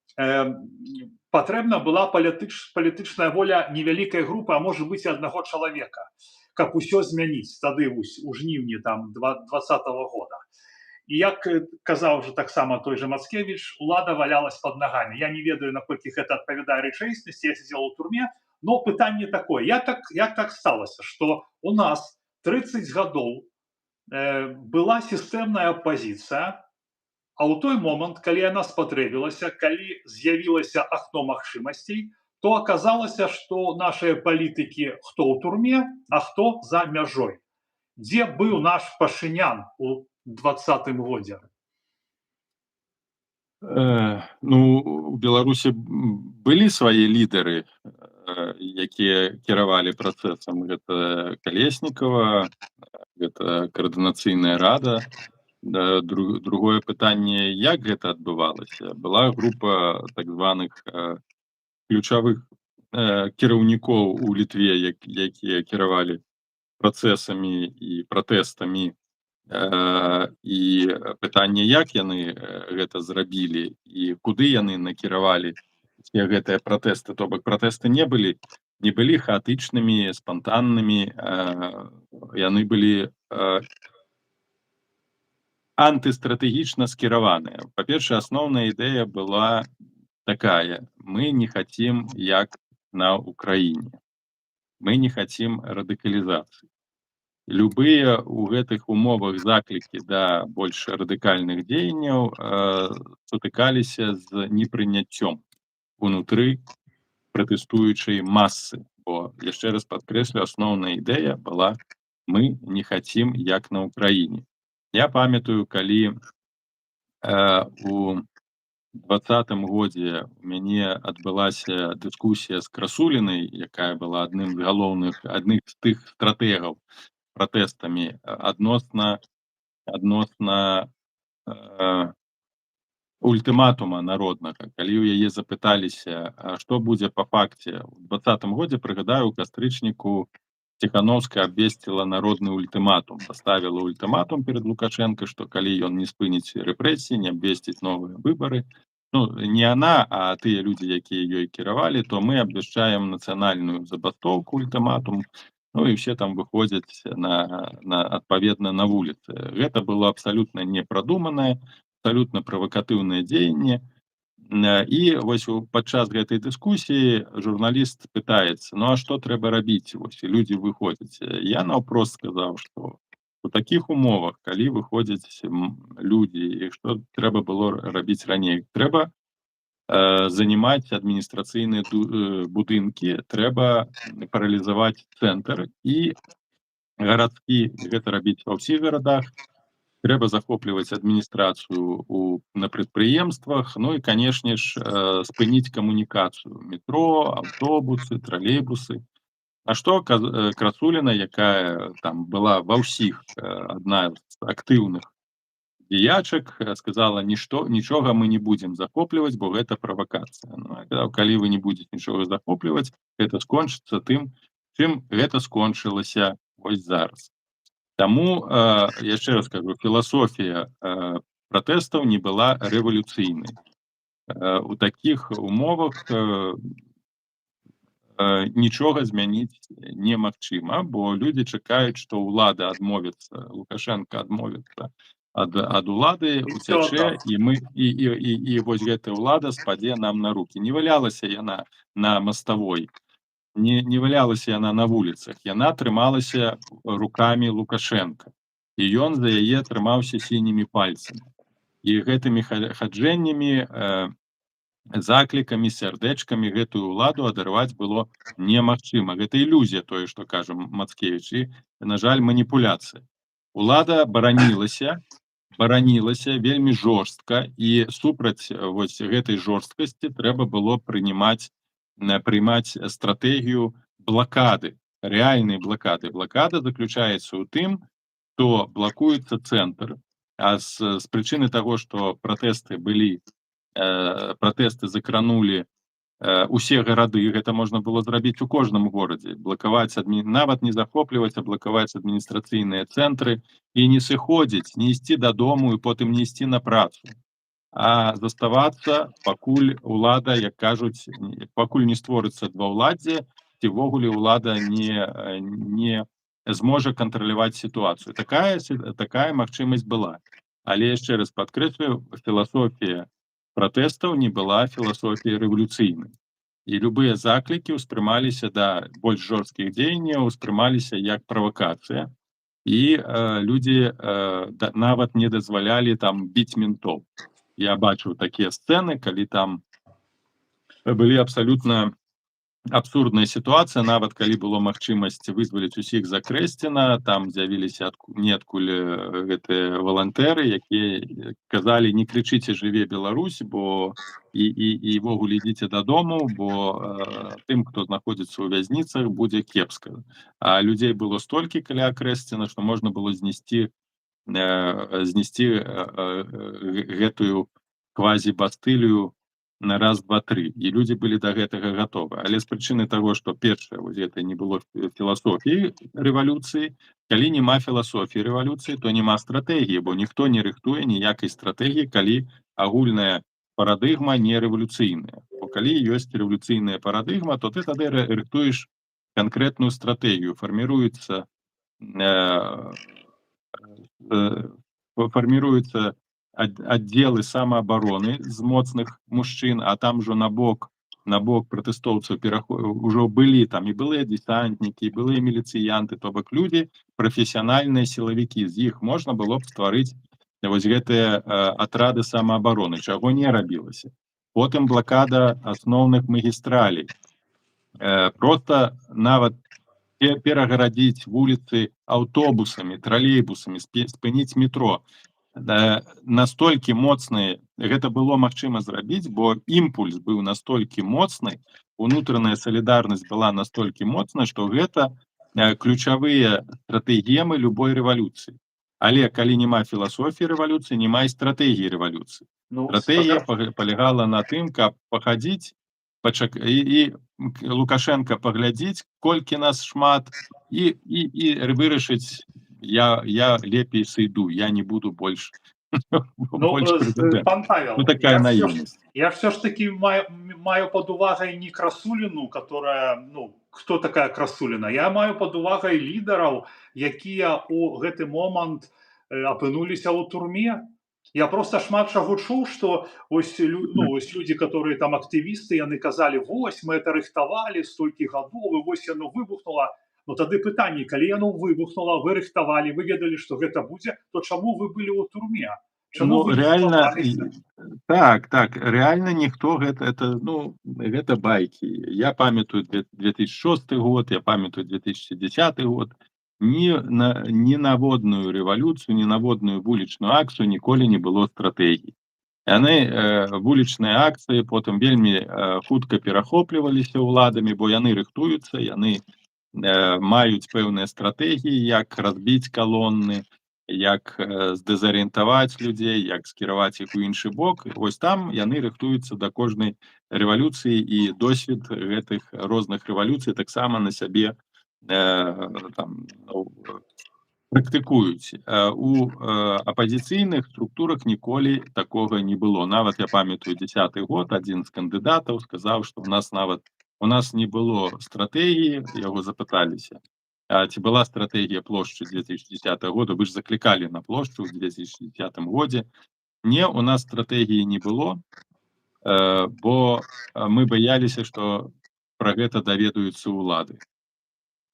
патрэбна была палітычная воля невялікай групы, а можа быць, і аднаго чалавека, каб усё змяніць тады у жніўні там 20-го года. І як казаў уже таксама той же Мацкевич, улада валялась под ногами. Я не ведаю, наколькі гэта адпавядае рэчаіснасці, я сидел у турме, но пытанне такое: як так сталася, что у нас 30 гадоў была сістэмная апазіцыя, а ў той момант, калі яна спатрэбілася, калі з'явілася акно магчымасцей, то аказалася, што нашыя палітыкі хто ў турме, а хто за мяжой? Дзе быў наш Пашынян у 20-м годзе? Ну, у Беларусі былі свае лідары, якія кіравалі працэсам. Гэта Калеснікава, гэта каардынацыйная рада. Другое пытанне, як гэта адбывалася. Была група так званых ключавых кіраўнікоў у Літве, якія кіравалі працэсамі і пратэстамі, і пытанне, як яны гэта зрабілі і куды яны накіравалі все гэтыя пратэсты. То бок пратэсты не былі хаатычнымі, спантаннымі, яны былі антыстратэгічна скіраваныя. Па-першае, асноўная ідэя была такая: мы не хотим, як на Украіне, мы не хотим радыкалізацыі. Любыя у гэтых умовах заклікі да больш радыкальных дзеянняў сутыкаліся з непрыняццём унутры пратэстуючай масы, бо, яшчэ раз падкрэслю, асноўная ідэя была: мы не хотим, як на Украіне. Я памятаю, калі у 20-м годзе у мяне адбылася дыскусія з Красулінай, якая была адным з галоўных, адных з тых стратэгаў пратэстамі, адносна ультыматума народнага. Калі ў яе запыталіся, а што будзе па факце у 20-м годзе, прыгадаю, у кастрычніку Ціханоўская абвесціла народны ультыматум, паставіла ультыматум перад Лукашенко, што калі ён не спыніць рэпрэсіі, не абвесціць новыя выбары, ну, не она, а тыя людзі, якія ёй кіравалі, то мы абвяшчаем нацыянальную забастоўку, ультыматум. Ну і все там выходзяць на адпаведна на вуліцы. Гэта было абсалютна не прадуманае, абсалютна правакатыўнае дзеянне. І вось падчас гэтай дыскусіі журналіст пытаецца: «Ну а што трэба рабіць? Вось і людзі выходзяць». Я наўпрост сказаў, што у такіх умовах, калі выходзяць людзі, і што трэба было рабіць раней? Трэба занимаць адміністрацыйныя будынкі, трэба паралізаваць цэнтр і гарадскі, гэта рабіць ва ўсіх гарадах, трэба захопліваць адміністрацыю на прадпрыемствах, ну і, канешне ж, спыніць камунікацыю: метро, аўтобусы, тралейбусы. А што Красуліна, якая там была ва ўсіх, адна з актыўных дзеячак, сказала: «Нішто, нічога мы не будзем захопліваць, бо гэта правакацыя». Ну, я казаў: «Калі вы не будзеце нічога захопліваць, гэта скончыцца тым, чым гэта скончылася вось зараз». Таму, яшчэ раз кажу, філасофія пратэстаў не была рэвалюцыйнай. У такіх умовах нічога змяніць немагчыма, бо людзі чакаюць, што ўлада адмовіцца, Лукашенко адмовіцца ад улады, І всё. уцячэ, і мы і вось гэтая ўлада спадзе нам на рукі. Не валялася яна на маставой, не валялася яна на вуліцах, яна трымалася рукамі Лукашенко. І ён за яе трымаўся сінімі пальцамі. І гэтымі хаджэннямі, заклікамі, сярдэчкамі гэтую ўладу адарваць было немагчыма. Гэта ілюзія, тое, што кажа Мацкевіч, і, на жаль, маніпуляцыя. Улада баранілася вельмі жорстка, і супраць вось гэтай жорсткасці трэба было прыймаць стратэгію блакады, рэальнай блакады. Блакада заключаецца ў тым, што блакуецца цэнтр, а з прычыны таго, што пратэсты былі, пратэсты закранулі усе гарады, гэта можна было зрабіць у кожным горадзе, блакаваць нават не захопліваць, а блакаваць адміністрацыйныя цэнтры і не сыходзіць, не ісці дадому і потым не ісці на працу, а заставацца, пакуль улада, як кажуць, пакуль не створыцца дваўладдзе ці ўвогуле ўлада не зможа кантраляваць сітуацыю. Такая магчымасць была. Але яшчэ раз падкрэслю, філасофія пратэстаў не была філасофіяй рэвалюцыйнай. І любыя заклікі ўспрымаліся да больш жорсткіх дзеянняў, успрымаліся як правакацыя. І людзі нават не дазвалялі там біць ментоў. Я бачыў такія сцэны, калі там былі абсалютна абсурдная сітуацыя, нават калі было магчымасць вызваліць усіх з Акрэсціна, там з'явіліся неадкуль гэтыя валантэры, якія казалі: «Не крычыце "Жыве Беларусь", бо і ўвогуле ідзіце дадому, бо тым, хто знаходзіцца ў вязніцах, будзе кепска». А людзей было столькі каля Акрэсціна, што можна было знесці. знесці гэтую квазі-бастылію на раз, два, тры, і людзі былі да гэтага гатовы. Але з прычыны таго, што, першае, вось гэта не было філасофіі рэвалюцыі. Калі няма філасофіі рэвалюцыі, то няма стратэгіі, бо ніхто не рыхтуе ніякай стратэгіі, калі агульная парадыгма не рэвалюцыйная. Бо калі ёсць рэвалюцыйная парадыгма, то ты тады рыхтуеш канкрэтную стратэгію, фарміруецца аддзелы самаабароны з моцных мужчын, а там жа на бок пратэстоўцаў ўжо былі там і былыя дэсантнікі, і былыя міліцыянты, то бок людзі прафесіянальныя сілавікі, з іх можна было б стварыць вось гэтыя атрады самаабароны, чаго не рабілася. Потым блакада асноўных магістралей, просто нават перагарадзіць вуліцы аўтобусамі, тралейбусамі, спыніць метро. Настолькі моцныя, гэта было магчыма зрабіць, бо імпульс быў настолькі моцны, унутраная салідарнасць была настолькі моцная, што гэта ключавыя стратэгемы любой рэвалюцыі. Але калі няма філасофіі рэвалюцыі, няма і стратэгіі рэвалюцыі. Ну, Стратэгія спадар палягала на тым, каб пахадзіць, і Лукашенко паглядзіць, колькі нас шмат, і вырашыць: я лепей сыйду, я не буду больш Ну, больш прэзідэнт. Пан Павел, Ну, такая я всё ж наіўнасць. Я всё ж таки маю пад увагай не Красуліну, которая, ну, кто такая Красуліна? Я маю пад увагай лідараў, якія ў гэты момант апынуліся ў турме. Я просто шмат чаго чуў, што ось ну, ось людзі, которые там актывісты, яны казалі: «Вось мы это рыхтавалі столькі гадоў, і вось яно выбухнула». Ну, тады пытанне: калі яно выбухнула, вы рыхтавалі, вы ведалі, што гэта будзе, то чаму вы былі ў турме? Чаму Ну, вы не реально, схаваліся? Так, реально ніхто гэта, это, ну, гэта байкі. Я памятаю 2006 год, я памятаю 2010 год. Ні на водную рэвалюцыю, ні на водную вулічную акцыю ніколі не было стратэгіі. Яны, вулічныя акцыі, потым вельмі хутка перахопліваліся ўладамі, бо яны рыхтуюцца, яны маюць пэўныя стратэгіі, як разбіць калонны, як здэзарыентаваць людзей, як скіраваць іх у іншы бок. Вось там яны рыхтуюцца да кожнай рэвалюцыі, і досвед гэтых розных рэвалюцый таксама на сябе там, ну, практыкуюць. У апазіцыйных структурах ніколі такога не было. Нават я памятаю 10-ы год, адзін з кандыдатаў сказаў, што у нас нават у нас не было стратэгіі, яго запыталіся: «А ці была стратэгія плошчы 2010 года? Вы ж заклікалі на плошчу ў 2010 годзе». «Не, у нас стратэгіі не было, бо мы баяліся, што пра гэта даведаюцца ўлады.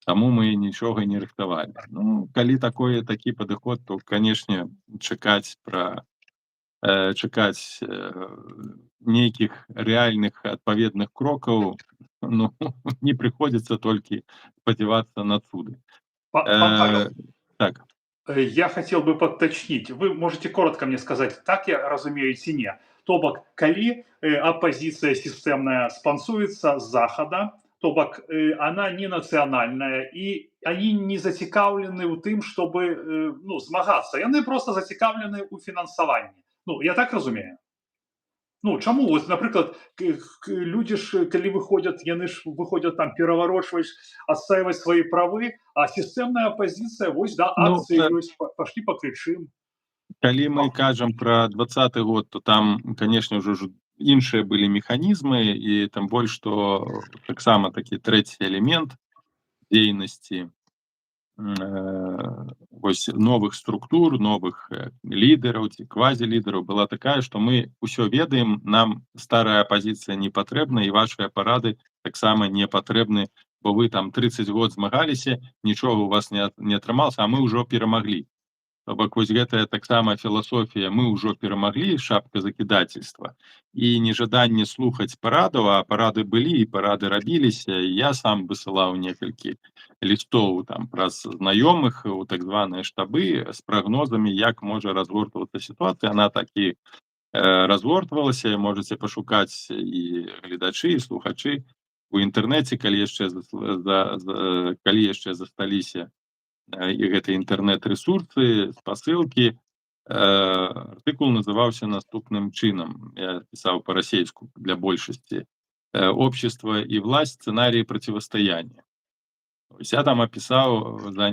Таму мы нічога не рыхтавалі». Ну, калі такі падыход, то, канешне, чакаць нейкіх рэальных адпаведных крокаў, ну, не прыходзіцца, толькі спадзявацца на цуды. Пан Павел, Так. Я хотел бы подточнить. Вы можете коротко мне сказать, так я разумею ці не? То бок, калі апозіцыя сістэмная спансуецца з захада, то бок она не нацыянальная, і они не зацікаўлены ў тым, чтобы ну, змагацца. Яны просто зацікаўлены ў фінансаванні. Ну, я так разумею. Ну, чаму вось, напрыклад, людзі ж, калі выходзяць, яны ж выходзяць там пераварочваць, адстаиваць свои правы, а сістэмная апазіцыя вось, да, Ну, акцыі ёсць, пошли пакрычым. Калі мы кажам пра 20-ы год, то там, канешне, ўжо ж іншыя былі механізмы, і там больш што таксама такі трэці элемент дзейнасці вось новых структур, новых лідараў ці квазілідараў была такая, што мы ўсё ведаем, нам старая апазіцыя не патрэбна, і вашыя парады таксама не патрэбны, бо вы там 30 год змагаліся, нічога у вас не атрымалася, а мы ўжо перамаглі. То бок вось гэтая таксама філасофія «мы ўжо перамаглі», шапкозакидательства і нежаданне слухаць парадаў, а парады былі і парады рабіліся. І я сам высылаў некалькі лістоў там праз знаёмых у так званыя штабы з прагнозамі, як можа разгортвацца сітуацыя. Она так і разгортвалася. Можете пашукаць і гледачы, і слухачы у інтэрнэце, калі яшчэ засталіся. І гэта інтэрнэт-рэсурсы, спасылкі. Артыкул называўся наступным чынам, я пісаў па-расейску для большасці: «Общество и власть: сценарии противостояния». Ось я там апісаў за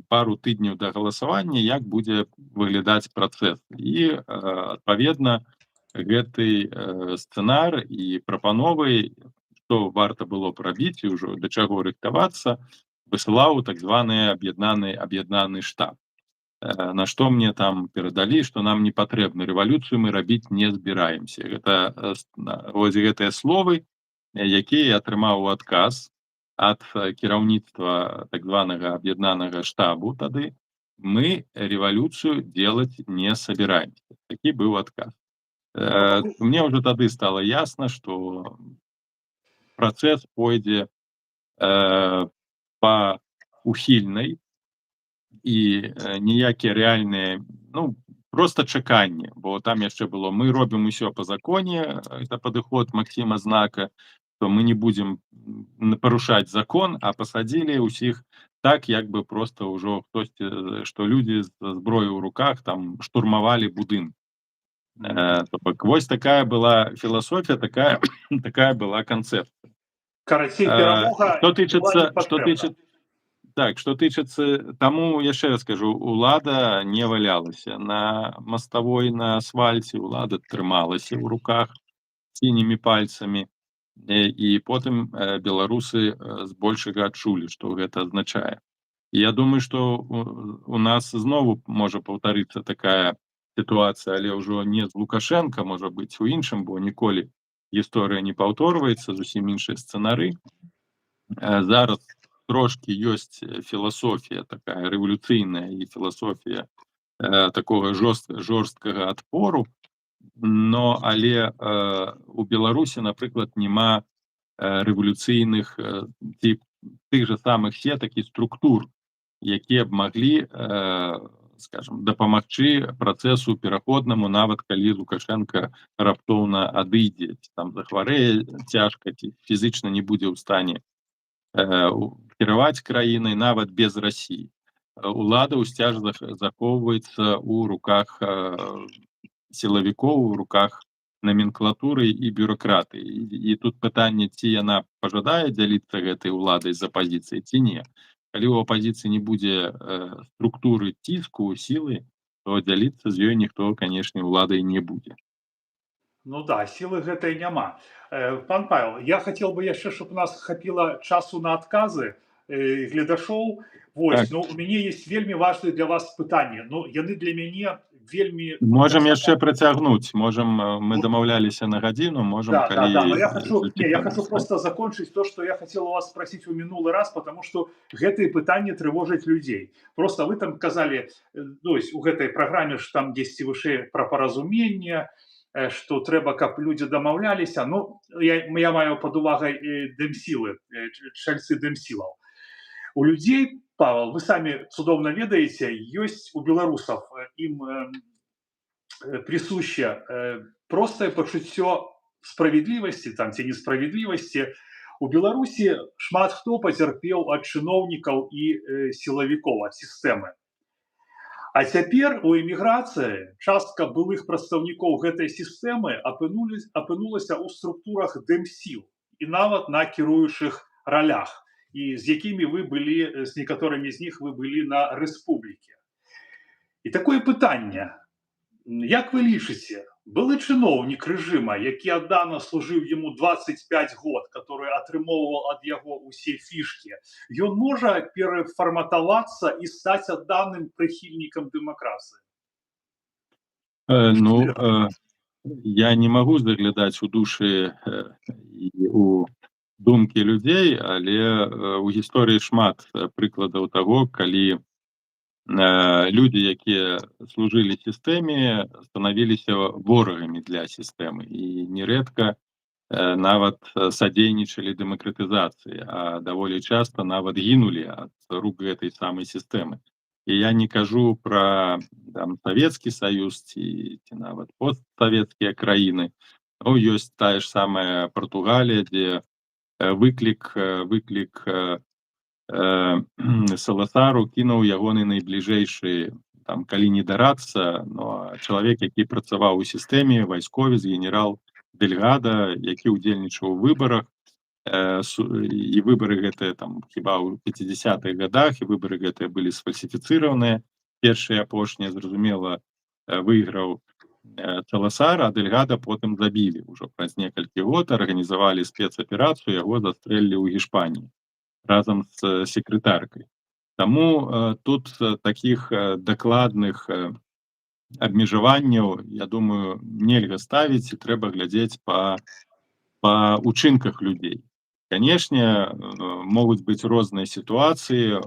пару тыдняў да галасавання, як будзе выглядаць працэс, і адпаведна гэты сцэнар і прапановы, што варта было б рабіць і ўжо да чаго рыхтавацца, высылаў у так званы аб'яднаны штаб. На што мне там перадалі, што нам не патрэбна, рэвалюцыю мы рабіць не збіраемся. Гэта вось гэтыя словы, якія я атрымаў у адказ ад кіраўніцтва так званага аб'яднанага штабу тады: «Мы революцию делать не собираемся». Такі быў адказ. Мне ўжо тады стало ясно, что працэс пойдзе па ухільнай і ніякія рэальныя, ну, просто чаканне, бо там яшчэ было: «Мы робім усё по законе», это падыход Максима Знака, то мы не будем парушаць закон, а пасадзілі ўсіх так, як бы просто ўжо хтосьці, што людзі з зброяй у руках там штурмавалі будынкі. То бок вось такая была філасофія, такая была канцэпцыя. Карацей, перамога Что была тычыцца, не что патрэбна. тычыцца, так, что тычыцца, таму яшчэ раз скажу, улада не валялася на маставой, на асфальце, улада трымалася ў руках сінімі пальцамі, і потым беларусы збольшага адчулі, што гэта азначае. І я думаю, што у нас знову можа паўтарыцца такая сітуацыя, але ўжо не з Лукашенко, можа быць, у іншым, бо ніколі гісторыя не паўторваецца, зусім іншыя сцэнары. Зараз трошки ёсць філасофія такая рэвалюцыйная і філасофія такога жорсткага адпору, но але у Беларусі, напрыклад, няма рэвалюцыйных ці тых же самых сетак і структур, якія б маглі, скажем, дапамагчы працэсу пераходнаму, нават калі Лукашенко раптоўна адыдзе ці там захварэе цяжка, ці фізычна не будзе ў стане кіраваць краінай нават без Расіі. Улада ўсцяж захоўваецца ў руках сілавікоў, у руках наменклатуры і бюракраты. І тут пытанне, ці яна пажадае дзяліцца гэтай уладай з апазіцыяй, ці не. Калі ў апазіцыі не будзе структуры ціску, сілы, то дзяліцца з ёй ніхто, канешне, уладай не будзе. Ну да, сілы гэтай няма. Пан Павел, я хотел бы яшчэ, чтоб у нас хапіла часу на адказы гледашоў. Вось, Так. ну, у мяне есть вельмі важные для вас пытанні. Ну, яны для мяне вельмі Можам таксама яшчэ працягнуць, можам, мы Ну дамаўляліся на гадзіну, можам, Да, калі но я хочу, не, я хочу зацікавіць. просто закончить то, что я хотел у вас спросить у мінулы раз, потому что гэтые пытанні трывожаць людзей. Просто вы там казалі, ну, у гэтай праграме ж там дзесьці вышэй пра паразуменне, што трэба, каб людзі дамаўляліся. Ну, я маю пад увагай дэмсілы, чальцы дэмсілаў. У людзей, Павел, вы самі цудоўна ведаеце, ёсць у беларусаў, ім присуще простае пачуццё справядлівасці там ці несправядлівасці. У Беларусі шмат хто пацярпеў ад чыноўнікаў і сілавікоў, ад сістэмы. А цяпер у эміграцыі частка былых прадстаўнікоў гэтай сістэмы апынулася ў структурах дэмсіл і нават на кіруючых ролях, і з якімі вы былі, з некаторымі з них вы былі на рэспубліке. І такое пытанне: як вы лічыце, былы чыноўнік рэжыма, які аддана служыў яму 25 год, который атрымоўваў ад яго ўсе фішки, ён можа перафарматавацца і стаць адданым прыхільнікам дэмакратыі? Ну, я не магу заглядаць у душы і у думкі людзей, але у гісторыі шмат прыкладаў таго, калі людзі, якія служылі сістэме, станавіліся ворагамі для сістэмы і нерэдка нават садзейнічалі дэмакратызацыі, а даволі часта нават гінулі ад рук гэтай самай сістэмы. І я не кажу пра там Савецкі Саюз ці нават постсавецкія краіны. Ну, ёсць тая ж самая Португалія, дзе выклік Саласару кінуў ягоны найбліжэйшы там, калі не дарадца, но чалавек, які працаваў у сістэме, вайсковец, генерал Дэльгада, які ўдзельнічаў у выбарах, і выбары гэтыя там хіба ў 50-х годах, і выбары гэтыя былі сфальсіфіцыраваныя, першыя, апошнія. Зразумела, выйграў Саласар, а Дэльгада потым забілі ўжо праз некалькі год, арганізавалі спецаперацыю, яго застрэлілі ў Гішпаніі разам з секретаркай. Таму тут таких дакладных абмежаванняў, я думаю, нельга ставіць, і трэба глядзець па учынках людзей. Канешне, могуць быць розныя сітуацыі,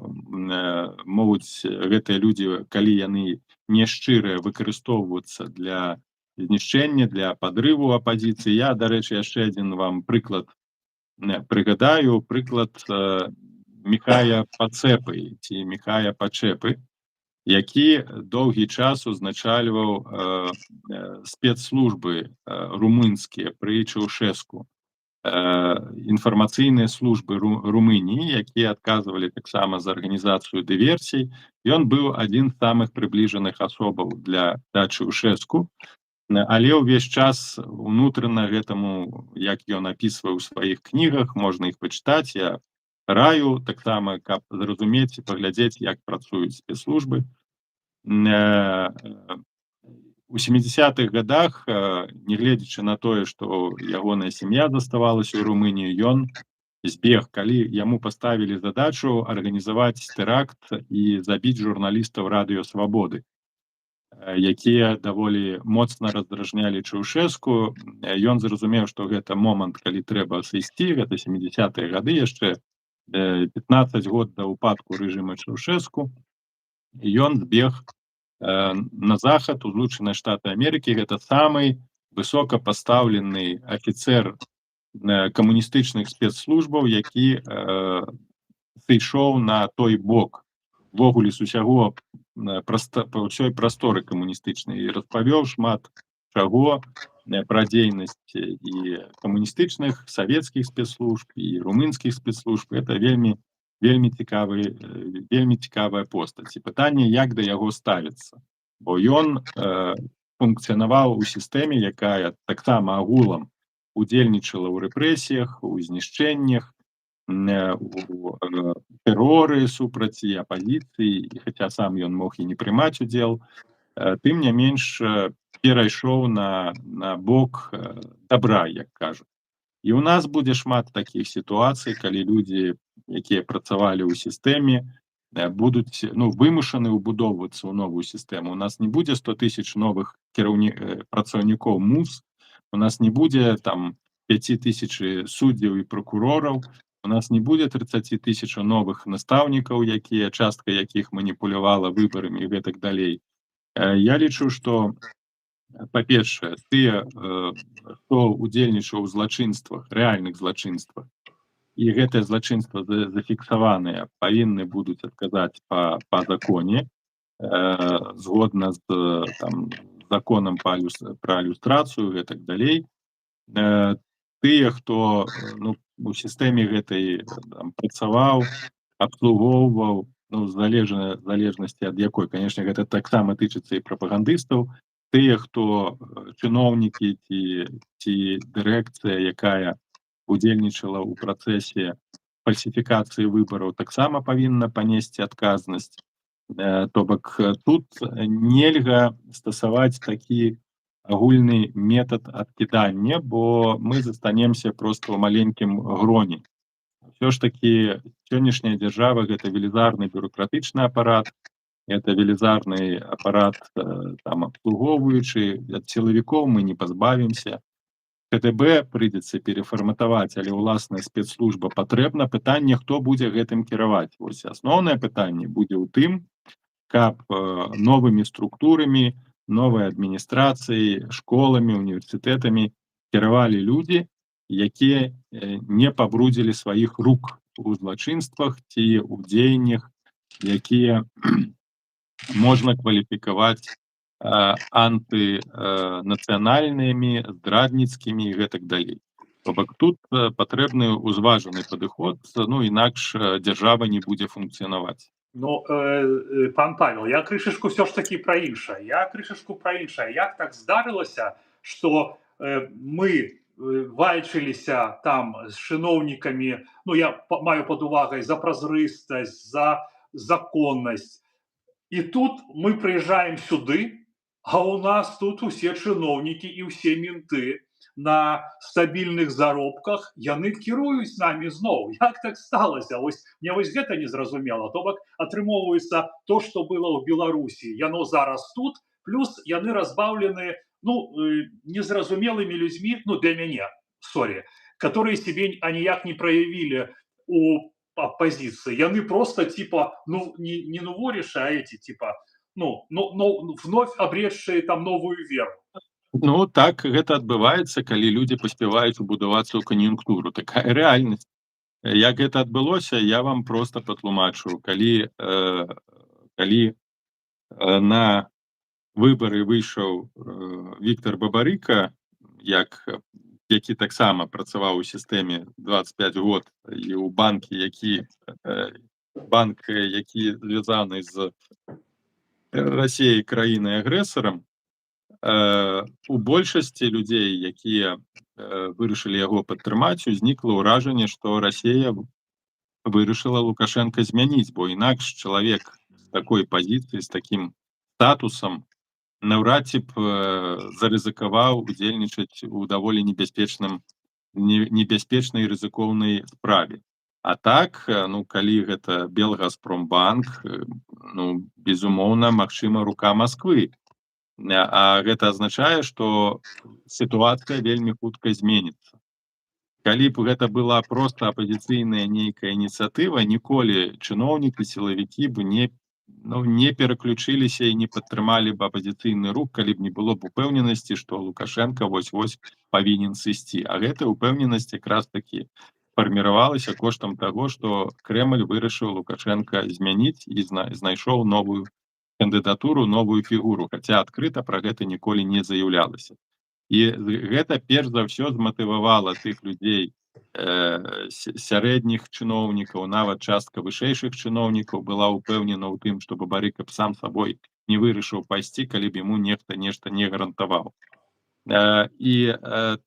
могуць гэтыя людзі, калі яны няшчырыя, выкарыстоўвацца для знішчэння, для падрыву апазіцыі. Я, дарэчы, яшчэ адзін вам прыклад прыгадаю, прыклад Міхая Пацэпы ці Міхая Пачэпы, які доўгі час узначальваў спецслужбы румынскія пры Чаўшэску, інфармацыйныя службы Румыніі, якія адказвалі таксама за арганізацыю дыверсій. Ён быў адзін з самых прыбліжаных асобаў для да Чаўшэску, але ўвесь час унутрана гэтаму, як ён апісвае ў сваіх кнігах, можна іх пачытаць, я раю таксама, каб зразумець і паглядзець, як працуюць спецслужбы. У 70-х годах, нягледзячы на тое, што ягоная сям'я заставалася ў Румыніі, ён збег, калі яму паставілі задачу арганізаваць тэракт і забіць журналістаў Радыё Свабоды, якія даволі моцна раздражнялі Чаўшэску. Ён зразумеў, што гэта момант, калі трэба сысці. Гэта 70-е гады, яшчэ 15 год да ўпадку рэжыма Чаўшэску. Ён збег на захад, у Злучаныя Штаты Амерыкі. Гэта самы высокапастаўлены афіцер камуністычных спецслужбаў, які сышоў на той бок увогуле з усяго проста па ўсёй прасторы камуністычнай і распавёў шмат чаго пра дзейнасць і камуністычных савецкіх спецслужб, і румынскіх спецслужб. Это вельмі, вельмі цікавы, вельмі цікавая постаць, і пытанне, як да яго ставіцца, бо ён функцыянаваў у сістэме, якая таксама агулам удзельнічала ў рэпрэсіях, у знішчэннях, у тэроры супраць і апазіцыі, і хаця сам ён мог і не прымаць удзел, тым не менш перайшоў на бок добра, як кажуць. І у нас будзе шмат такіх сітуацый, калі людзі, якія працавалі ў сістэме, будуць, ну, вымушаны ўбудоўвацца ў новую сістэму. У нас не будзе 100 тысяч новых працаўнікоў МУС, у нас не будзе там 5000 суддзяў і пракурораў, у нас не будзе 30 тысяч новых настаўнікаў, якія, частка якіх маніпулявала выбарамі, і гэтак далей. Я лічу, што, па-першае, тыя, хто удзельнічаў у злачынствах, рэальных злачынствах, і гэтае злачынства зафіксаваныя, павінны будуць адказаць па законе, згодна з там законам пра люстрацыю, гэтак далей. Тыя, хто ну, у сістэме гэтай там працаваў, абслугоўваў, ну, залежнасці ад якой, конечно, гэта таксама тычыцца і прапагандыстаў, тыя, хто чыноўнікі ці дырэкцыя, якая удзельнічала ў працэсе фальсіфікацыі выбараў, таксама павінна панесці адказнасць. То бок тут нельга стасаваць такі агульны метад адкідання, бо мы застанемся просто ў маленькім гроне. Ўсё ж таки сённяшняя дзяржава — гэта велізарны бюрократычны апарат, это велізарны апарат там абслугоўваючы, ад сілавікоў мы не пазбавімся. КДБ прыйдзецца перафарматаваць, але ўласная спецслужба патрэбна. Пытанне, хто будзе гэтым кіраваць. Вось асноўнае пытанне будзе ў тым, каб новымі структурамі, новай адміністрацыяй, школамі, універсітэтамі кіравалі людзі, якія не пабрудзілі сваіх рук у злачынствах ці ў дзеяннях, якія можна кваліфікаваць антынацыянальнымі, здрадніцкімі і гэтак далей. То бок тут патрэбны ўзважаны падыход, ну, інакш дзяржава не будзе функцыянаваць. Ну, пан Павел, я крышачку ўсё ж такі пра іншае. Я крышачку пра іншае. Як так здарылася, што мы вальчыліся там з чыноўнікамі, ну, я маю пад увагай за празрыстасць, за законнасць. І тут мы прыязджаем сюды, а у нас тут усе чыноўнікі і ўсе менты на стабільных заробках, яны кіруюць намі зноў. Як так сталася? Вось мне вось гэта незразумела. То бок атрымоўваецца, то, што было ў Беларусі, яно зараз тут, плюс яны разбаўлены, ну, незразумелымі людзьмі, ну, для мяне, сорри, которые себе аніяк не проявили у оппозиции. Яны просто типа, ну, не нувориши, а эти типа, ну, вновь обретшие там новую веру. Ну так, гэта адбываецца, калі людзі паспяваюць убудавацца ў кан'юнктуру. Такая рэальнасць. Як гэта адбылося, я вам просто патлумачу. Калі на выбары выйшаў Віктор Бабарыка, які таксама працаваў у сістэме 25 год і ў банке, банк, які звязаны з Расіяй, краінай агрэсарам, у большасці людзей, якія вырашылі яго падтрымаць, узнікла ўражанне, што Расія вырашыла Лукашенко змяніць, бо інакш чалавек з такой пазіцыі, з такім статусам наўрад ці б зарызыкаваў удзельнічаць у даволі небяспечнай, рызыкоўнай справе. А так, ну, калі гэта Белгазпромбанк, ну, безумоўна, магчыма, рука Москвы. А гэта азначае, што сітуацыя вельмі хутка зменіцца. Калі б гэта была просто апазіцыйная нейкая ініцыятыва, ніколі чыноўнікі, сілавікі б не, ну, не пераключыліся і не падтрымалі б апазіцыйны рух, калі б не было б упэўненасці, што Лукашенко вось-вось павінен сысці. А гэта упэўненасць якраз такі фарміравалася коштам таго, што Крэмль вырашыў Лукашенко змяніць і знайшоў новую кандыдатуру, новую фігуру, хаця адкрыта пра гэта ніколі не заяўлялася. І гэта перш за ўсё зматывавала тых людзей, сярэдніх чыноўнікаў, нават частка вышэйшых чыноўнікаў была ўпэўнена ў тым, што Бабарыка б сам сабой не вырашыў пайсці, калі б яму нехта нешта не гарантаваў. І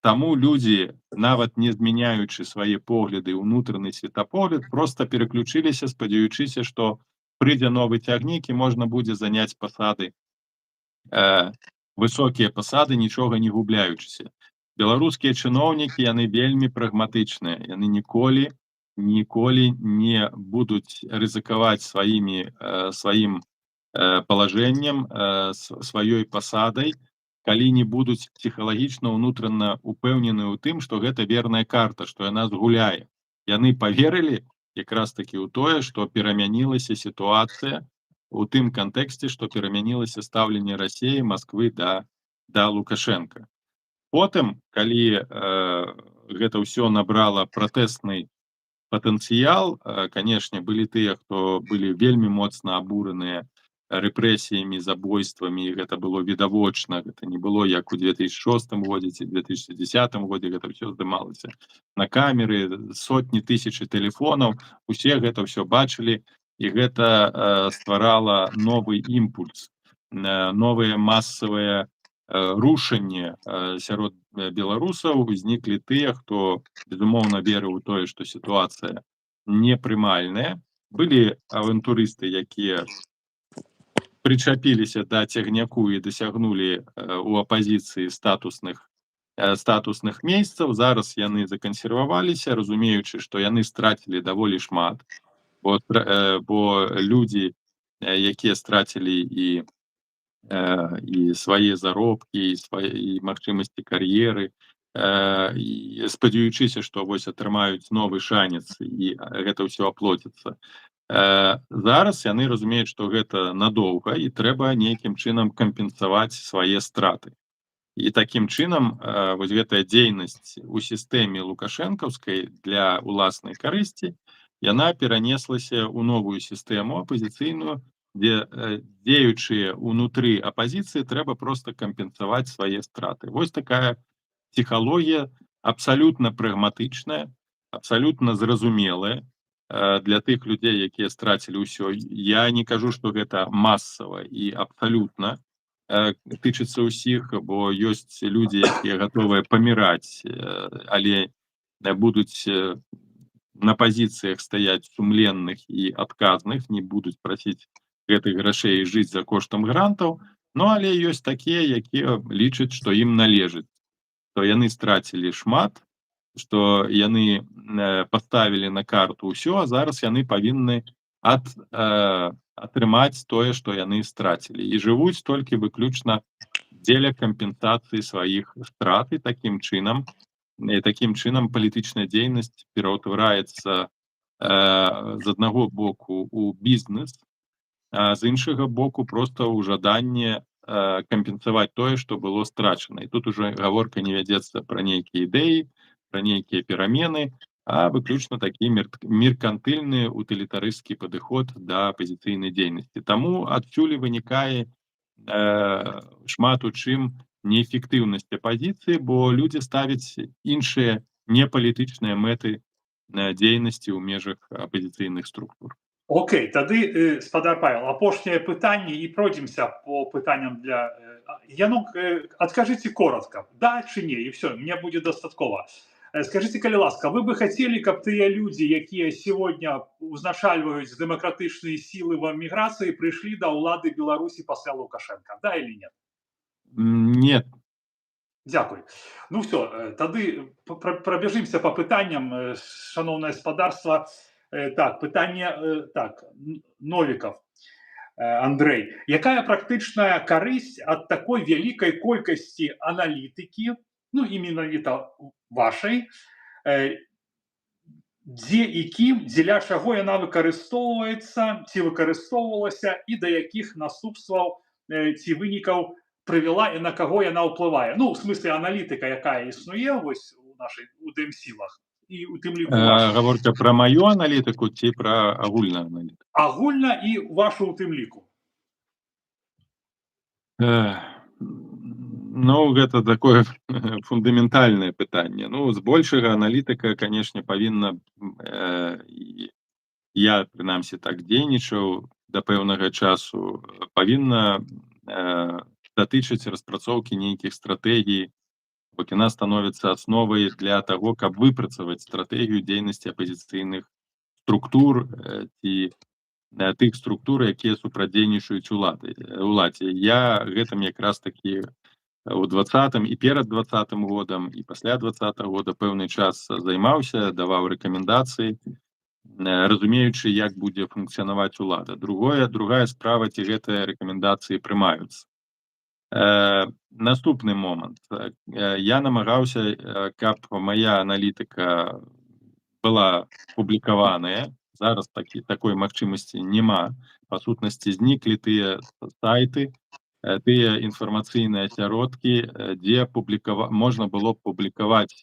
таму людзі, нават не змяняючы свае погляды, унутраны светапогляд, просто пераключыліся, спадзяючыся, што прыйдзе новы цягнік і можна будзе заняць пасады, высокія пасады, нічога не губляючыся. Беларускія чыноўнікі, яны вельмі прагматычныя, яны ніколі не будуць рызыкаваць сваім палажэннем, сваёй пасадай, калі не будуць псіхалагічна ўнутрана упэўнены ў тым, што гэта верная карта, што яна згуляе. Яны паверылі якраз такі ў тое, што перамянілася сітуацыя у тым кантэксце, што перамянілася стаўленне Расіі, Москвы да Лукашенко. Потым, калі гэта ўсё набрала пратэсны патэнцыял, канешне, былі тыя, хто былі вельмі моцна абураныя рэпрэсіямі, забойствамі, і гэта было відавочна, гэта не было як у 2006 годзе ці 2010 годзе, гэта ўсё здымалася на камеры, сотні, тысячы тэлефонаў, усе гэта ўсё бачылі, і гэта стварала новы імпульс, новыя масавыя рушанне сярод беларусаў. Узніклі тыя, хто безумоўна верыў у тое, што сітуацыя непрымальная. Былі авантурысты, якія прычапіліся да цягняку і дасягнулі у апазіцыі статусных месцаў. Зараз яны закансерваваліся, разумеючы, што яны страцілі даволі шмат, бо людзі, якія страцілі і свае заробкі, і свае і магчымасці кар'еры, і спадзяючыся, што вось атрымаюць новы шанец і гэта ўсё аплоціцца. Зараз яны разумеюць, што гэта надоўга і трэба нейкім чынам кампенсаваць свае страты. І такім чынам вось гэтая дзейнасць у сістэме лукашэнкаўскай для уласнай карысці, яна перанеслася ў новую сістэму апазіцыйную, дзе, дзеючыя ўнутры апазіцыі, трэба проста кампенсаваць свае страты. Вось такая псіхалогія. Абсалютна прагматычная, абсалютна зразумелая для тых людзей, якія страцілі ўсё. Я не кажу, што гэта масава і абсалютна тычыцца ўсіх, бо ёсць людзі, якія гатовыя паміраць, але будуць на пазіцыях стаяць сумленных і адказных, не будуць прасіць гэтых грашэй і жыць за коштам грантаў. Ну, але ёсць такія, якія лічаць, што ім належыць, то яны страцілі шмат, што яны паставілі на карту ўсё, а зараз яны павінны атрымаць тое, што яны страцілі, і жывуць толькі выключна дзеля кампенсацыі сваіх страт. І такім чынам палітычная дзейнасць пераўтвараецца з аднаго боку у бізнес, а з іншага боку просто ў жаданне кампенсаваць тое, што было страчана. І тут уже гаворка не вядзецца пра нейкія ідэі, пра нейкія перамены, а выключна такі меркантыльны, утылітарысцкі падыход да апазіцыйнай дзейнасці. Таму адсюль і вынікае шмат у чым неэфектыўнасць апазіцыі, бо людзі ставяць іншыя, непалітычныя мэты дзейнасці ў межах апазіцыйных структур. Окей, тады, спадар Павел, апошняе пытанне, і пройдземся по пытанням для яно, адкажыце коротко, да ці не, і все, мне будзе дастаткова. Скажите, калі ласка, вы бы хацелі, каб тыя людзі, якія сегодня узначальваюць дэмакратычныя сілы в эміграцыі, прыйшлі да ўлады Беларусі пасля Лукашенко, да или нет? Нет. Дзякуй. Ну все, тады прабяжымся по пытанням, шаноўнае спадарства. Так, пытанне, так, Новікаў Андрей. Якая практычная карысць ад такой вялікай колькасці аналітыкі, ну і менавіта вашай, дзе і кім, дзеля чаго яна выкарыстоўваецца ці выкарыстоўвалася і да якіх наступстваў ці вынікаў прывяла і на каго яна ўплывае? Ну, в смысле, аналітыка, якая існуе вось у нашай у дэмсілах і у тым ліку ваша. Гаворка пра маю аналітыку ці пра агульную аналітыку? Агульна і вашу ў тым ліку. Ну, гэта такое фундаментальнае пытанне. Ну, збольшага аналітыка, канешне, павінна, і я, прынамсі, так дзейнічаў да пэўнага часу, павінна датычыць распрацоўкі нейкіх стратэгій, бок яна становіцца асновай для таго, каб выпрацаваць стратэгію дзейнасці апазіцыйных структур ці тых структур, якія супрацьдзейнічаюць уладзе. Я гэтым якраз такі у 20-м і перад 20-м годам, і пасля 20-го года пэўны час займаўся, даваў рэкамендацыі, разумеючы, як будзе функцыянаваць улада. Другая справа, ці гэтыя рэкамендацыі прымаюцца. Наступны момант. Я намагаўся, каб моя аналітыка была публікаваная. Зараз такой магчымасці няма. Па сутнасці, зніклі тыя сайты, тыя інфармацыйныя асяродкі, дзе можна было б публікаваць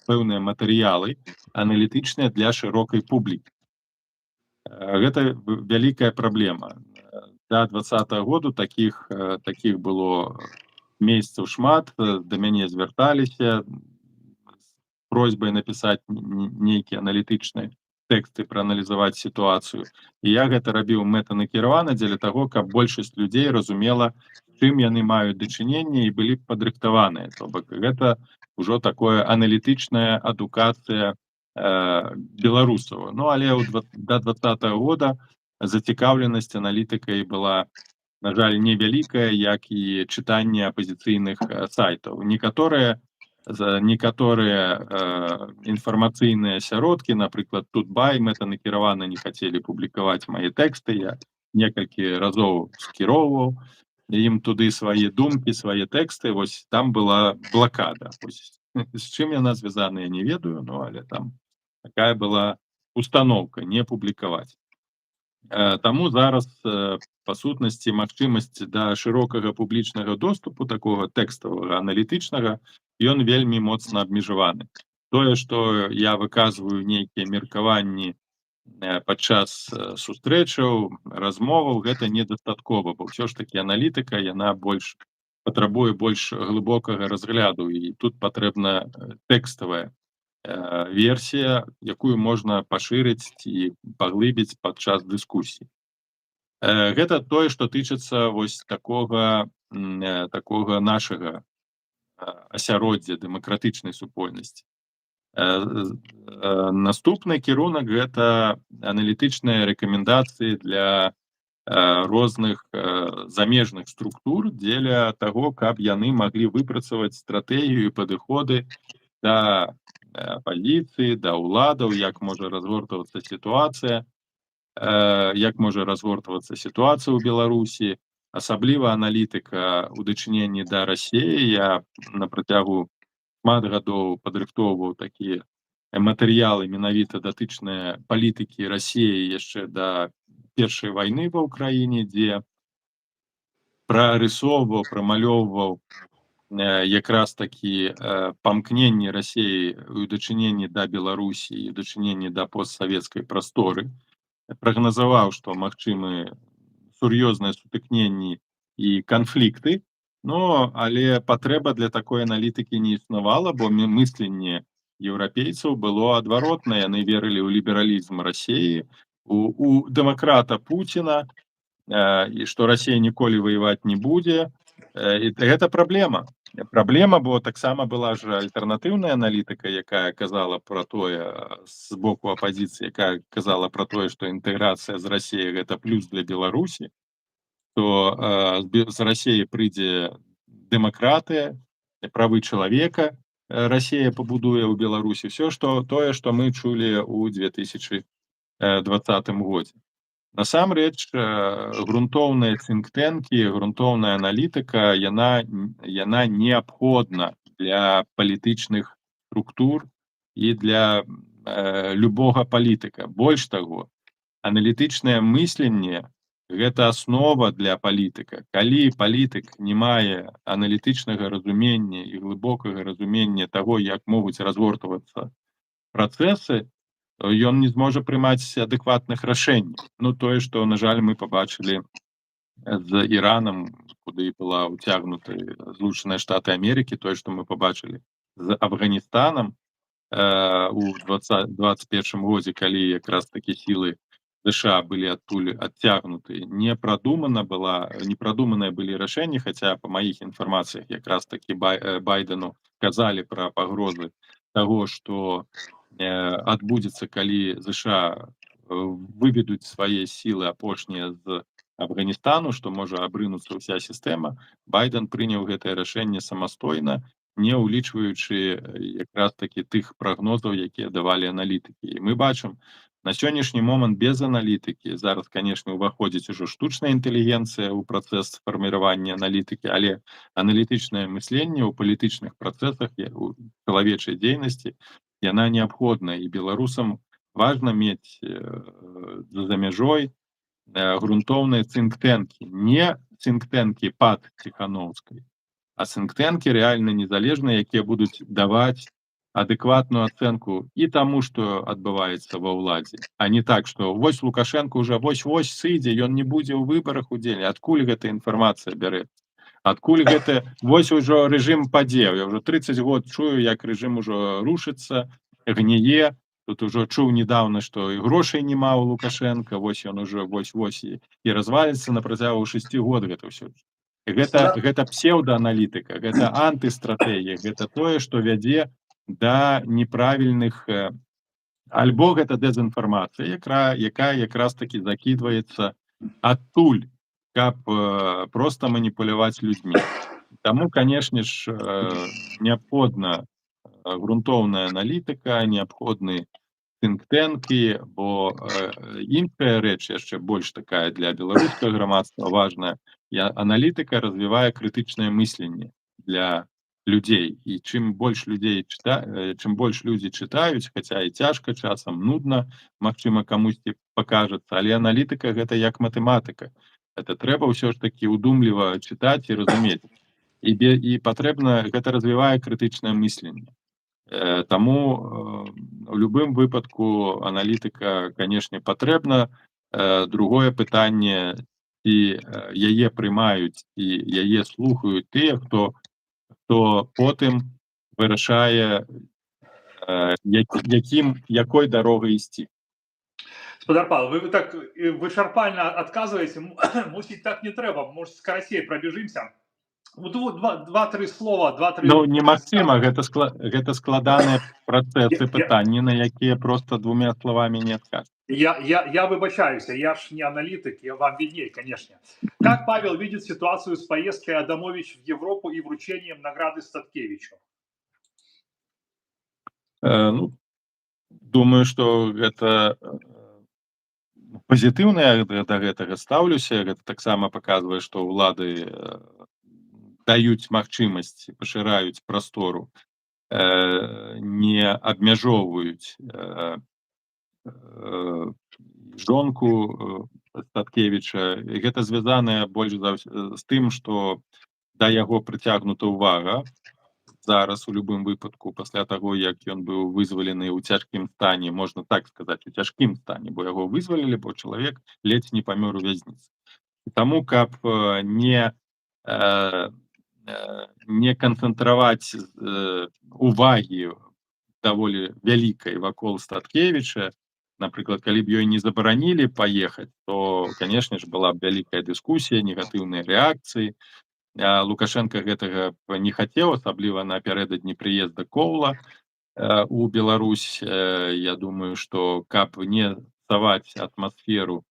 пэўныя матэрыялы аналітычныя для шырокай публікі. Гэта вялікая праблема. Да 20-го году такіх было месяцаў шмат, да мяне звярталіся з просьбай напісаць нейкія аналітычныя тэксты, прааналізаваць сітуацыю. І я гэта рабіў мэтанакіравана дзеля таго, каб большасць людзей разумела, чым яны маюць дачыненне, і былі б падрыхтаваныя. То бок гэта ўжо такое аналітычная адукацыя беларусаў. Ну, але да 20-го года зацікаўленасць аналітыкай была, на жаль, невялікая, як і чытанне апазіцыйных сайтаў. Некаторыя інфармацыйныя асяродкі, напрыклад, Тутбай, мэтанакіравана не хацелі публікаваць мае тэксты. Я некалькі разоў скіроўваў ім туды свае думкі, свае тэксты, вось там была блакада. Вось, з чым яна звязана, я не ведаю, ну, але там такая была установка не публікаваць. Таму зараз, па сутнасці, магчымасць да шырокага публічнага доступу, такога тэкставага, аналітычнага, ён вельмі моцна абмежаваны. Тое, што я выказваю нейкія меркаванні падчас сустрэчаў, размоваў, гэта недастаткова, бо ўсё ж такі аналітыка, яна больш патрабуе больш глыбокага разгляду, і тут патрэбна тэкставая версія, якую можна пашырыць ці паглыбіць падчас дыскусіі. Гэта тое, што тычыцца вось такога нашага асяроддзя дэмакратычнай супольнасці. Наступны кірунак — гэта аналітычныя рэкамендацыі для розных замежных структур дзеля таго, каб яны маглі выпрацаваць стратэгію і падыходы да апазіцыі, да ўладаў, як можа разгортвацца сітуацыя, як можа разгортвацца сітуацыя ў Беларусі, асабліва аналітыка ў дачыненні да Расеі. Я на працягу шмат гадоў падрыхтоўваў такія матэрыялы, менавіта датычныя палітыкі Расеі яшчэ да першай вайны ва Ўкраіне, дзе прарысоўваў, прамалёўваў якраз такі памкненні Расеі ў дачыненні да Беларусі і дачыненні да постсавецкай прасторы, прагназаваў, што магчымы сур'ёзныя сутыкненні і канфлікты. Но але патрэба для такой аналітыкі не існавала, бо мысленне еўрапейцаў было адваротнае: яны верылі ў лібералізм Расеі, у дэмакрата Пуціна, і што Расія ніколі ваяваць не будзе. І гэта праблема, бо таксама была ж альтэрнатыўная аналітыка, якая казала пра тое, з боку апазіцыі, якая казала пра тое, што інтэграцыя з Расіяй — гэта плюс для Беларусі, то з Расіі прыйдзе дэмакратыя, правы чалавека, Расія пабудуе ў Беларусі, все што тое, што мы чулі ў 2020 годзе. Насамрэч грунтоўныя цынк-тэнкі, грунтоўная аналітыка, яна неабходна для палітычных структур і для любога палітыка. Больш таго, аналітычнае мысленне — гэта аснова для палітыка. Калі палітык не мае аналітычнага разумення і глыбокага разумення таго, як могуць разгортвацца працэсы, то ён не зможа прымаць адэкватных рашэнняў. Ну, тое, што, на жаль, мы пабачылі з Іранам, куды была ўцягнуты Злучаныя Штаты Амерыкі, тое, што мы пабачылі з Афганістанам у 21 годзе, калі якраз такі сілы ЗША былі адтуль адцягнуты. Не прадумана была, не прадуманыя былі рашэнні, хаця па маіх інфармацыях якраз такі Байдену казалі пра пагрозы таго, што адбудзецца, калі ЗША выведуць свае сілы апошнія з Афганістану, што можа абрынуцца ўся сістэма. Байден прыняў гэтае рашэнне самастойна, не ўлічваючы якраз такі тых прагнозаў, якія давалі аналітыкі. І мы бачым на сённяшні момант без аналітыкі, зараз, конечно, уваходзіць ужо штучная інтэлігенцыя ў працэс фарміравання аналітыкі, але аналітычнае мысленне ў палітычных працэсах, у чалавечай дзейнасці, яна неабходна, і беларусам важна мець за мяжой грунтоўныя цынк-тэнкі, не цынк-тэнкі пад Ціханоўскай, а цынк-тэнкі рэальна незалежныя, якія будуць даваць адэкватную ацэнку і таму, што адбываецца ва ўладзе, а не так, што вось Лукашенко уже вось-вось сыдзе, ён не будзе ў выбарах удзельні. Адкуль гэта інфармацыя бярэцца? Адкуль гэта вось ужо рэжым падзе? Я ўжо 30 год чую, як рэжым ужо рушыцца, гніе. Тут ужо чуў недавно, што і грошай няма ў Лукашенко, вось ён уже вось-вось і разваліцца. На працягу 6 год гэта ўсё. Гэта псеўдааналітыка, гэта антыстратэгія, гэта тое, што вядзе да неправільных, альбо гэта дэзінфармацыя, якая якраз таки закідваецца адтуль, каб просто маніпуляваць людзьмі. Таму, канешне ж, неабходна грунтоўная аналітыка, неабходны цынк-тэнкі, бо іншая рэч, яшчэ больш такая для беларускага грамадства важная: аналітыка развівае крытычнае мысленне для людзей, і чым больш людзей чыта чым больш людзі чытаюць, хаця і цяжка часам, нудна, магчыма, камусьці пакажацца, але аналітыка — гэта як матэматыка, это трэба ўсё ж такі удумліва чытаць і разумець, і патрэбна, гэта развівае крытычнае мысленне. Таму у любым выпадку аналітыка, канешне, патрэбна. Другое пытанне: Ці яе прымаюць і яе слухаюць тыя, хто потым вырашае, якой дарогай ісці. Спадар Павел, вы так вычарпальна адказваеце, мусіць, так не трэба, может, карацей пробежимся. Два-тры слова, два-тры. Ну, немагчыма, гэта складаныя працэсы, пытанні, на якія просто двумя словамі не адкажаш. Я выбачаюся, я ж не аналитик, я вам видней, конечно. Как Павел видит ситуацию с поездкой Адамович в Европу и вручением награды Статкевичу? Ну, думаю, что гэта пазітыўна я да гэтага стаўлюся. Гэта таксама паказвае, што ўлады даюць магчымасць, пашыраюць прастору, не абмяжоўваюць жонку Статкевіча. І гэта звязанае больш за з тым, што да яго прыцягнута ўвага зараз у любым выпадку пасля таго, як ён быў вызвалены ў цяжкім стане, можна так сказаць, у цяжкім стане, бо яго вызвалілі, бо чалавек ледзь не памёр у вязніцы. І таму, каб не канцэнтраваць увагі даволі вялікай вакол Статкевіча, напрыклад, калі б ёй не забаранілі паехаць, то, конечно ж, была б вялікая дыскусія, негатыўныя рэакцыі. Лукашенко гэтага б не хацеў, асабліва напярэдадні прыезда Коула у Беларусь. Я думаю, што каб не псаваць атмасферу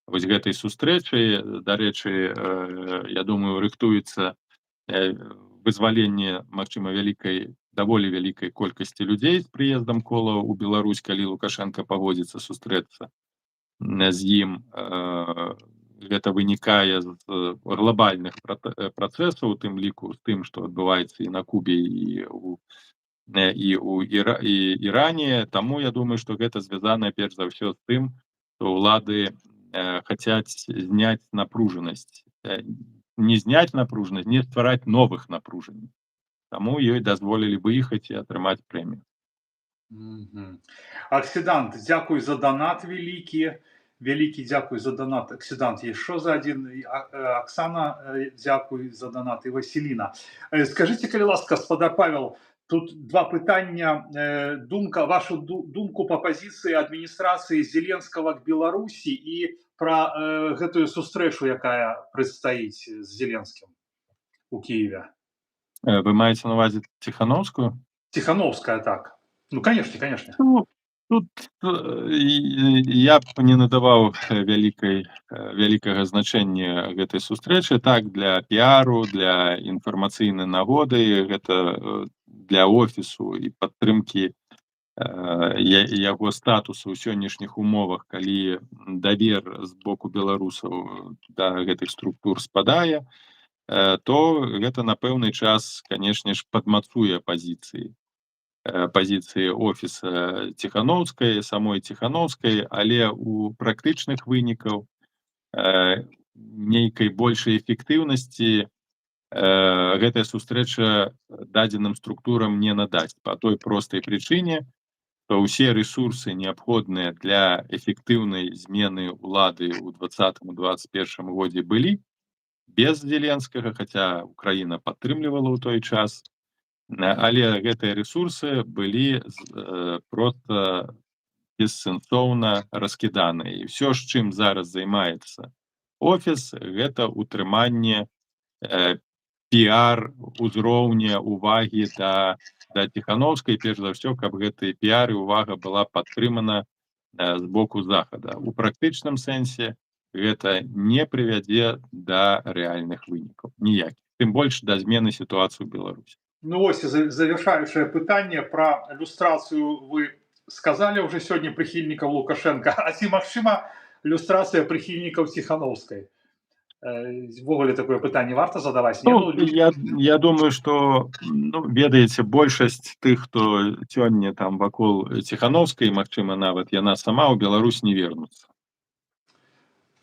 вось гэтай сустрэчы, дарэчы, я думаю, рыхтуецца вызваленне, магчыма, вялікай, даволі вялікай колькасці людзей з прыездам Кола ў Беларусь, калі Лукашенко пагодзіцца сустрэцца з ім. Гэта вынікае з глобальных працэсаў, у тым ліку з тым, што адбываецца і на Кубе, і у Іране. Таму я думаю, што гэта звязана перш за ўсё з тым, што ўлады хацяць зняць напружанасць, не зняць напружанасць, не ствараць новых напружанняў. Таму ёй дазволілі выехаць і атрымаць прэмію. Аксідант, дзякуй за данат вялікі. Вялікі дзякуй за данат. Аксідант, яшчэ за адзін. Аксана, дзякуй за данат. І Васіліна. Скажыце, калі ласка, спадар Павел, тут два пытання. Вашу думку по пазіцыі адміністрацыі Зеленского к Беларусі і пра гэтую сустрэчу, якая прадстаіць з Зеленскім у Киеве. Вы маеце на увазе Ціхановскую? Тихановская, так. Ну, конечно, конечно. Ну, тут я б не надаваў вялікага значэння гэтай сустрэчы. Так, для піару, для інфармацыйнай нагоды, гэта для офісу і падтрымкі яго статусу ў сённяшніх умовах, калі давер з боку беларусаў да гэтых структур спадае, то гэта на пэўны час, канешне ж, падмацуе пазіцыі офіса Ціхановскай, самой Ціхановскай, але у практычных вынікаў нейкай большай эфектыўнасці гэтая сустрэча дадзеным структурам не надасць па той простай прычыне, што ўсе рэсурсы, неабходныя для эфектыўнай змены ўлады ў 20-21 годзе, былі без Зеленскага, хаця Украіна падтрымлівала ў той час, але гэтыя рэсурсы былі просто бессэнсоўна раскіданыя. І ўсё ж, чым зараз займаецца офіс, гэта ўтрыманне піар узроўня увагі да Ціхановскай, перш за ўсё, каб гэты піар і увага была падтрымана з боку Захада. У практычным сэнсе гэта не прывядзе да рэальных вынікаў ніякіх, тым больш да змены сітуацыі ў Беларусі. Ну вось і завяршаючае пытанне: пра люстрацыю вы сказалі ўжо сёння прыхільнікаў Лукашенко, а ці магчыма люстрацыя прыхільнікаў Ціхановскай? Увогуле такое пытанне варта задаваць, не? Ну, Ну, я думаю, что, ну, ведаеце, большасць тых, хто сёння там вакол Ціхановскай, магчыма, нават яна сама, ў Беларусь не вернуцца.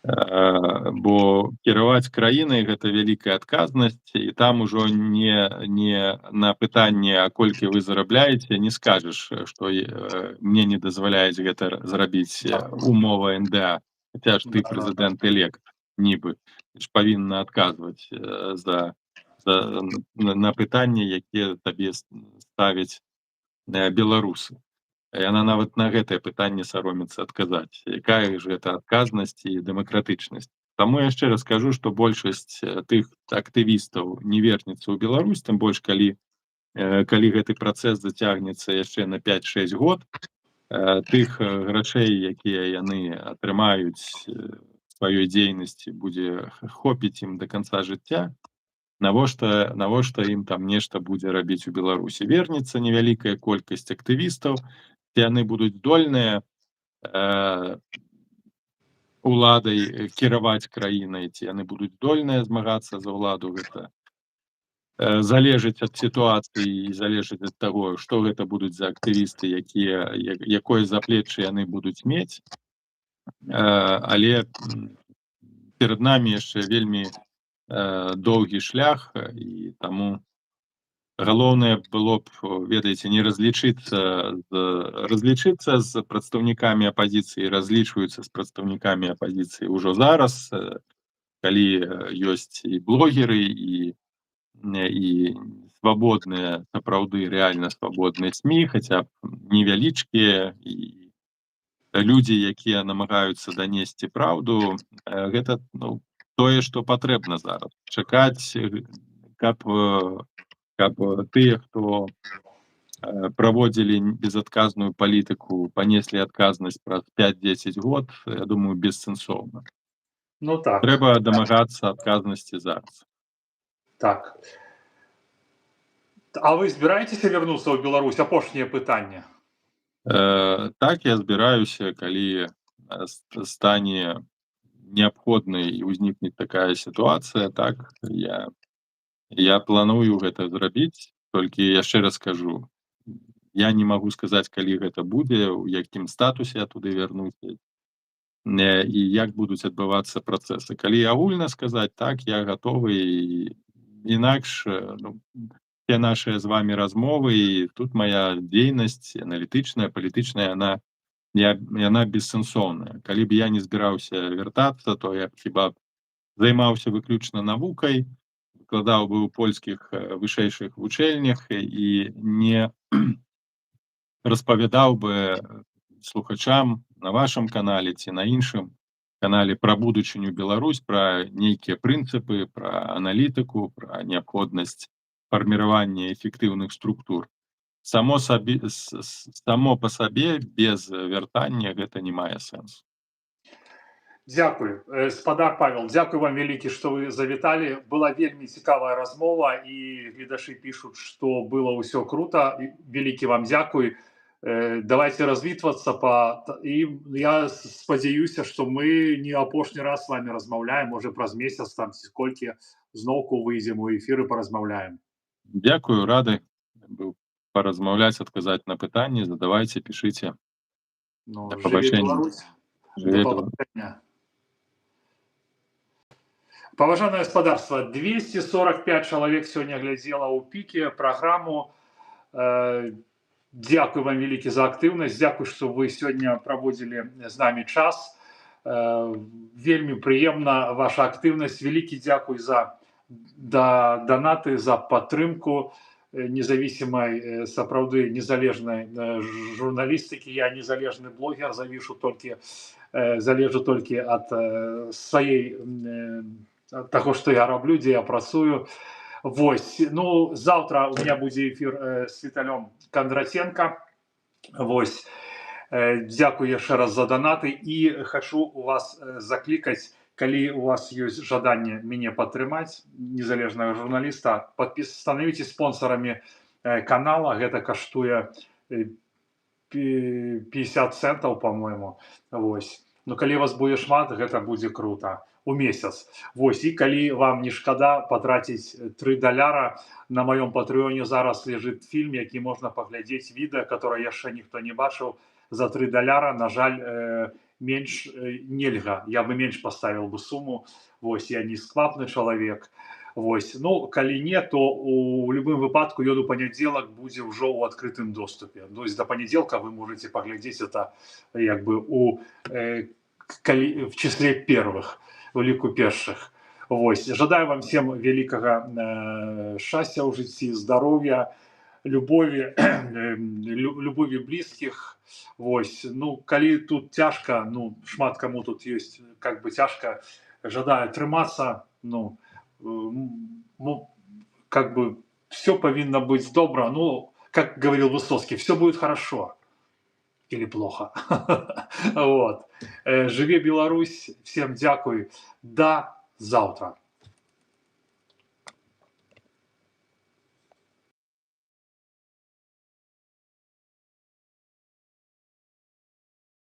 Бо кіраваць краінай — гэта вялікая адказнасць, і там ужо не на пытанне, а колькі вы зарабляеце, не скажаш, што мне не дазваляюць гэта зрабіць умова НДА, хаця ж ты прэзідэнт элект. Нібы ж павінна адказваць за, за на пытанні, якія табе ставяць беларусы. Яна нават на гэтае пытанне саромецца адказаць. Якая ж гэта адказнасць і дэмакратычнасць? Таму яшчэ раз скажу, што большасць тых актывістаў не вернецца ў Беларусь, тым больш калі гэты працэс зацягнецца яшчэ на 5-6 год, тых грашэй, якія яны атрымаюць сваёй дзейнасці, будзе хопіць ім до конца жыцця. Навошта ім там нешта будзе рабіць у Беларусі? Вернецца невялікая колькасць актывістаў, яны будуць здольныя уладай кіраваць краінай, ці яны будуць здольныя змагацца за ўладу, гэта залежыць ад сітуацыі і залежыць ад таго, што гэта будуць за актывісты, якія якое заплечча яны будуць мець. Але перад намі яшчэ вельмі доўгі шлях, і таму галоўнае было б, ведаеце, не разлічыцца з прадстаўнікамі апазіцыі, разлічваюцца з прадстаўнікамі апазіцыі ўжо зараз, калі ёсць і блогеры, і свабодныя, сапраўды рэальна свабодныя СМІ, хаця б невялічкія, і людзі, якія намагаюцца данесці праўду. Гэта, ну, тое, што патрэбна зараз. Чакаць, каб тыя, хто праводзілі безадказную палітыку, панеслі адказнасць праз 5-10 год, я думаю, бессэнсоўна. Ну так. Трэба дамагацца адказнасці зараз. Так. А вы збіраецеся вярнуцца ў Беларусь? Апошняе пытанне. Так, я збіраюся, калі стане неабходнай і ўзнікне такая сітуацыя, так, я планую гэта зрабіць, толькі яшчэ раз скажу, я не магу сказаць, калі гэта будзе, у якім статусе я туды вярнуся і як будуць адбывацца працэсы. Калі агульна сказаць, так, я гатовы, і інакш, ну, все наши з вами размовы і тут моя дзейнасць аналітычная, палітычная, яна бессэнсоўная. Калі б я не збіраўся вяртацца, то я б хіба б займаўся выключна навукай, выкладаў бы ў польскіх вышэйшых вучэльнях і не распавядаў бы слухачам на вашым канале ці на іншым канале пра будучыню Беларусь, пра нейкія прынцыпы, пра аналітыку, пра неабходнасць фарміравання эфектыўных структур. Само па сабе без вяртання гэта не мае сэнсу. Дзякуй. Спадар Павел, дзякуй вам вялікі, што вы завіталі. Была вельмі цікавая размова, і гледачы пішуць, што было ўсё круто. І вялікі вам дзякуй. Давайте развітвацца і я спадзяюся, што мы не апошні раз с вами размаўляем, можа, праз месяц там ці колькі зноўку выйдзем у эфір і паразмаўляем. Дзякую, рады быў паразмаўляць, адказаць на пытанні, задавайце, пішыце. Ну, Да жыве пабачэння. Беларусь. Жыве Да Беларусь. пабачэння. Паважанае спадарства, 245 чалавек сёння глядзела ў піке праграму. Дзякуй вам вялікі за актыўнасць, дзякуй, што вы сёння праводзілі з намі час. Вельмі прыемна ваша актыўнасць. Вялікі дзякуй за данаты, за падтрымку независимой, сапраўды незалежнай журналістыкі. Я незалежны блогер, залежу толькі ад сваей ад таго, што я раблю, дзе я працую. Вось, ну, заўтра у меня будзе эфір з Віталём Кондратенко. Вось. Дзякую яшчэ раз за данаты і хачу у вас заклікаць, калі у вас ёсць жаданне мяне падтрымаць, незалежнага журналіста, становіце спонсарамі канала, гэта каштуе 50 центаў, по-моему. Вось. Ну, калі вас будзе шмат, гэта будзе круто у месяц. Вось, і калі вам не шкада патраціць 3 даляра, на маём патрыоне зараз лежит фільм, які можна паглядзець, відэа, которое яшчэ ніхто не бачыў, за 3 даляра. На жаль, менш нельга, я бы менш поставил бы сумму. Вось, я не сквапны чалавек. Вось, ну, калі не, то у любым выпадку ён у панядзелак будзе ўжо ў адкрытым доступе. То есть до панядзелка вы можете паглядзець это як бы у калі в числе первых. У ліку першых. Вось, жадаю вам всем вялікага шчасця ў жыцці, здароўя, любові, любові блізкіх. Вось, ну, калі тут цяжка, ну, шмат каму тут ёсць как бы цяжка, жадаю трымацца, ну, ну, как бы все павінна быць добра, ну, как говорил Высоцкий, все будет хорошо или плохо. Вот. Жыве Беларусь, всем дзякуй, да завтра.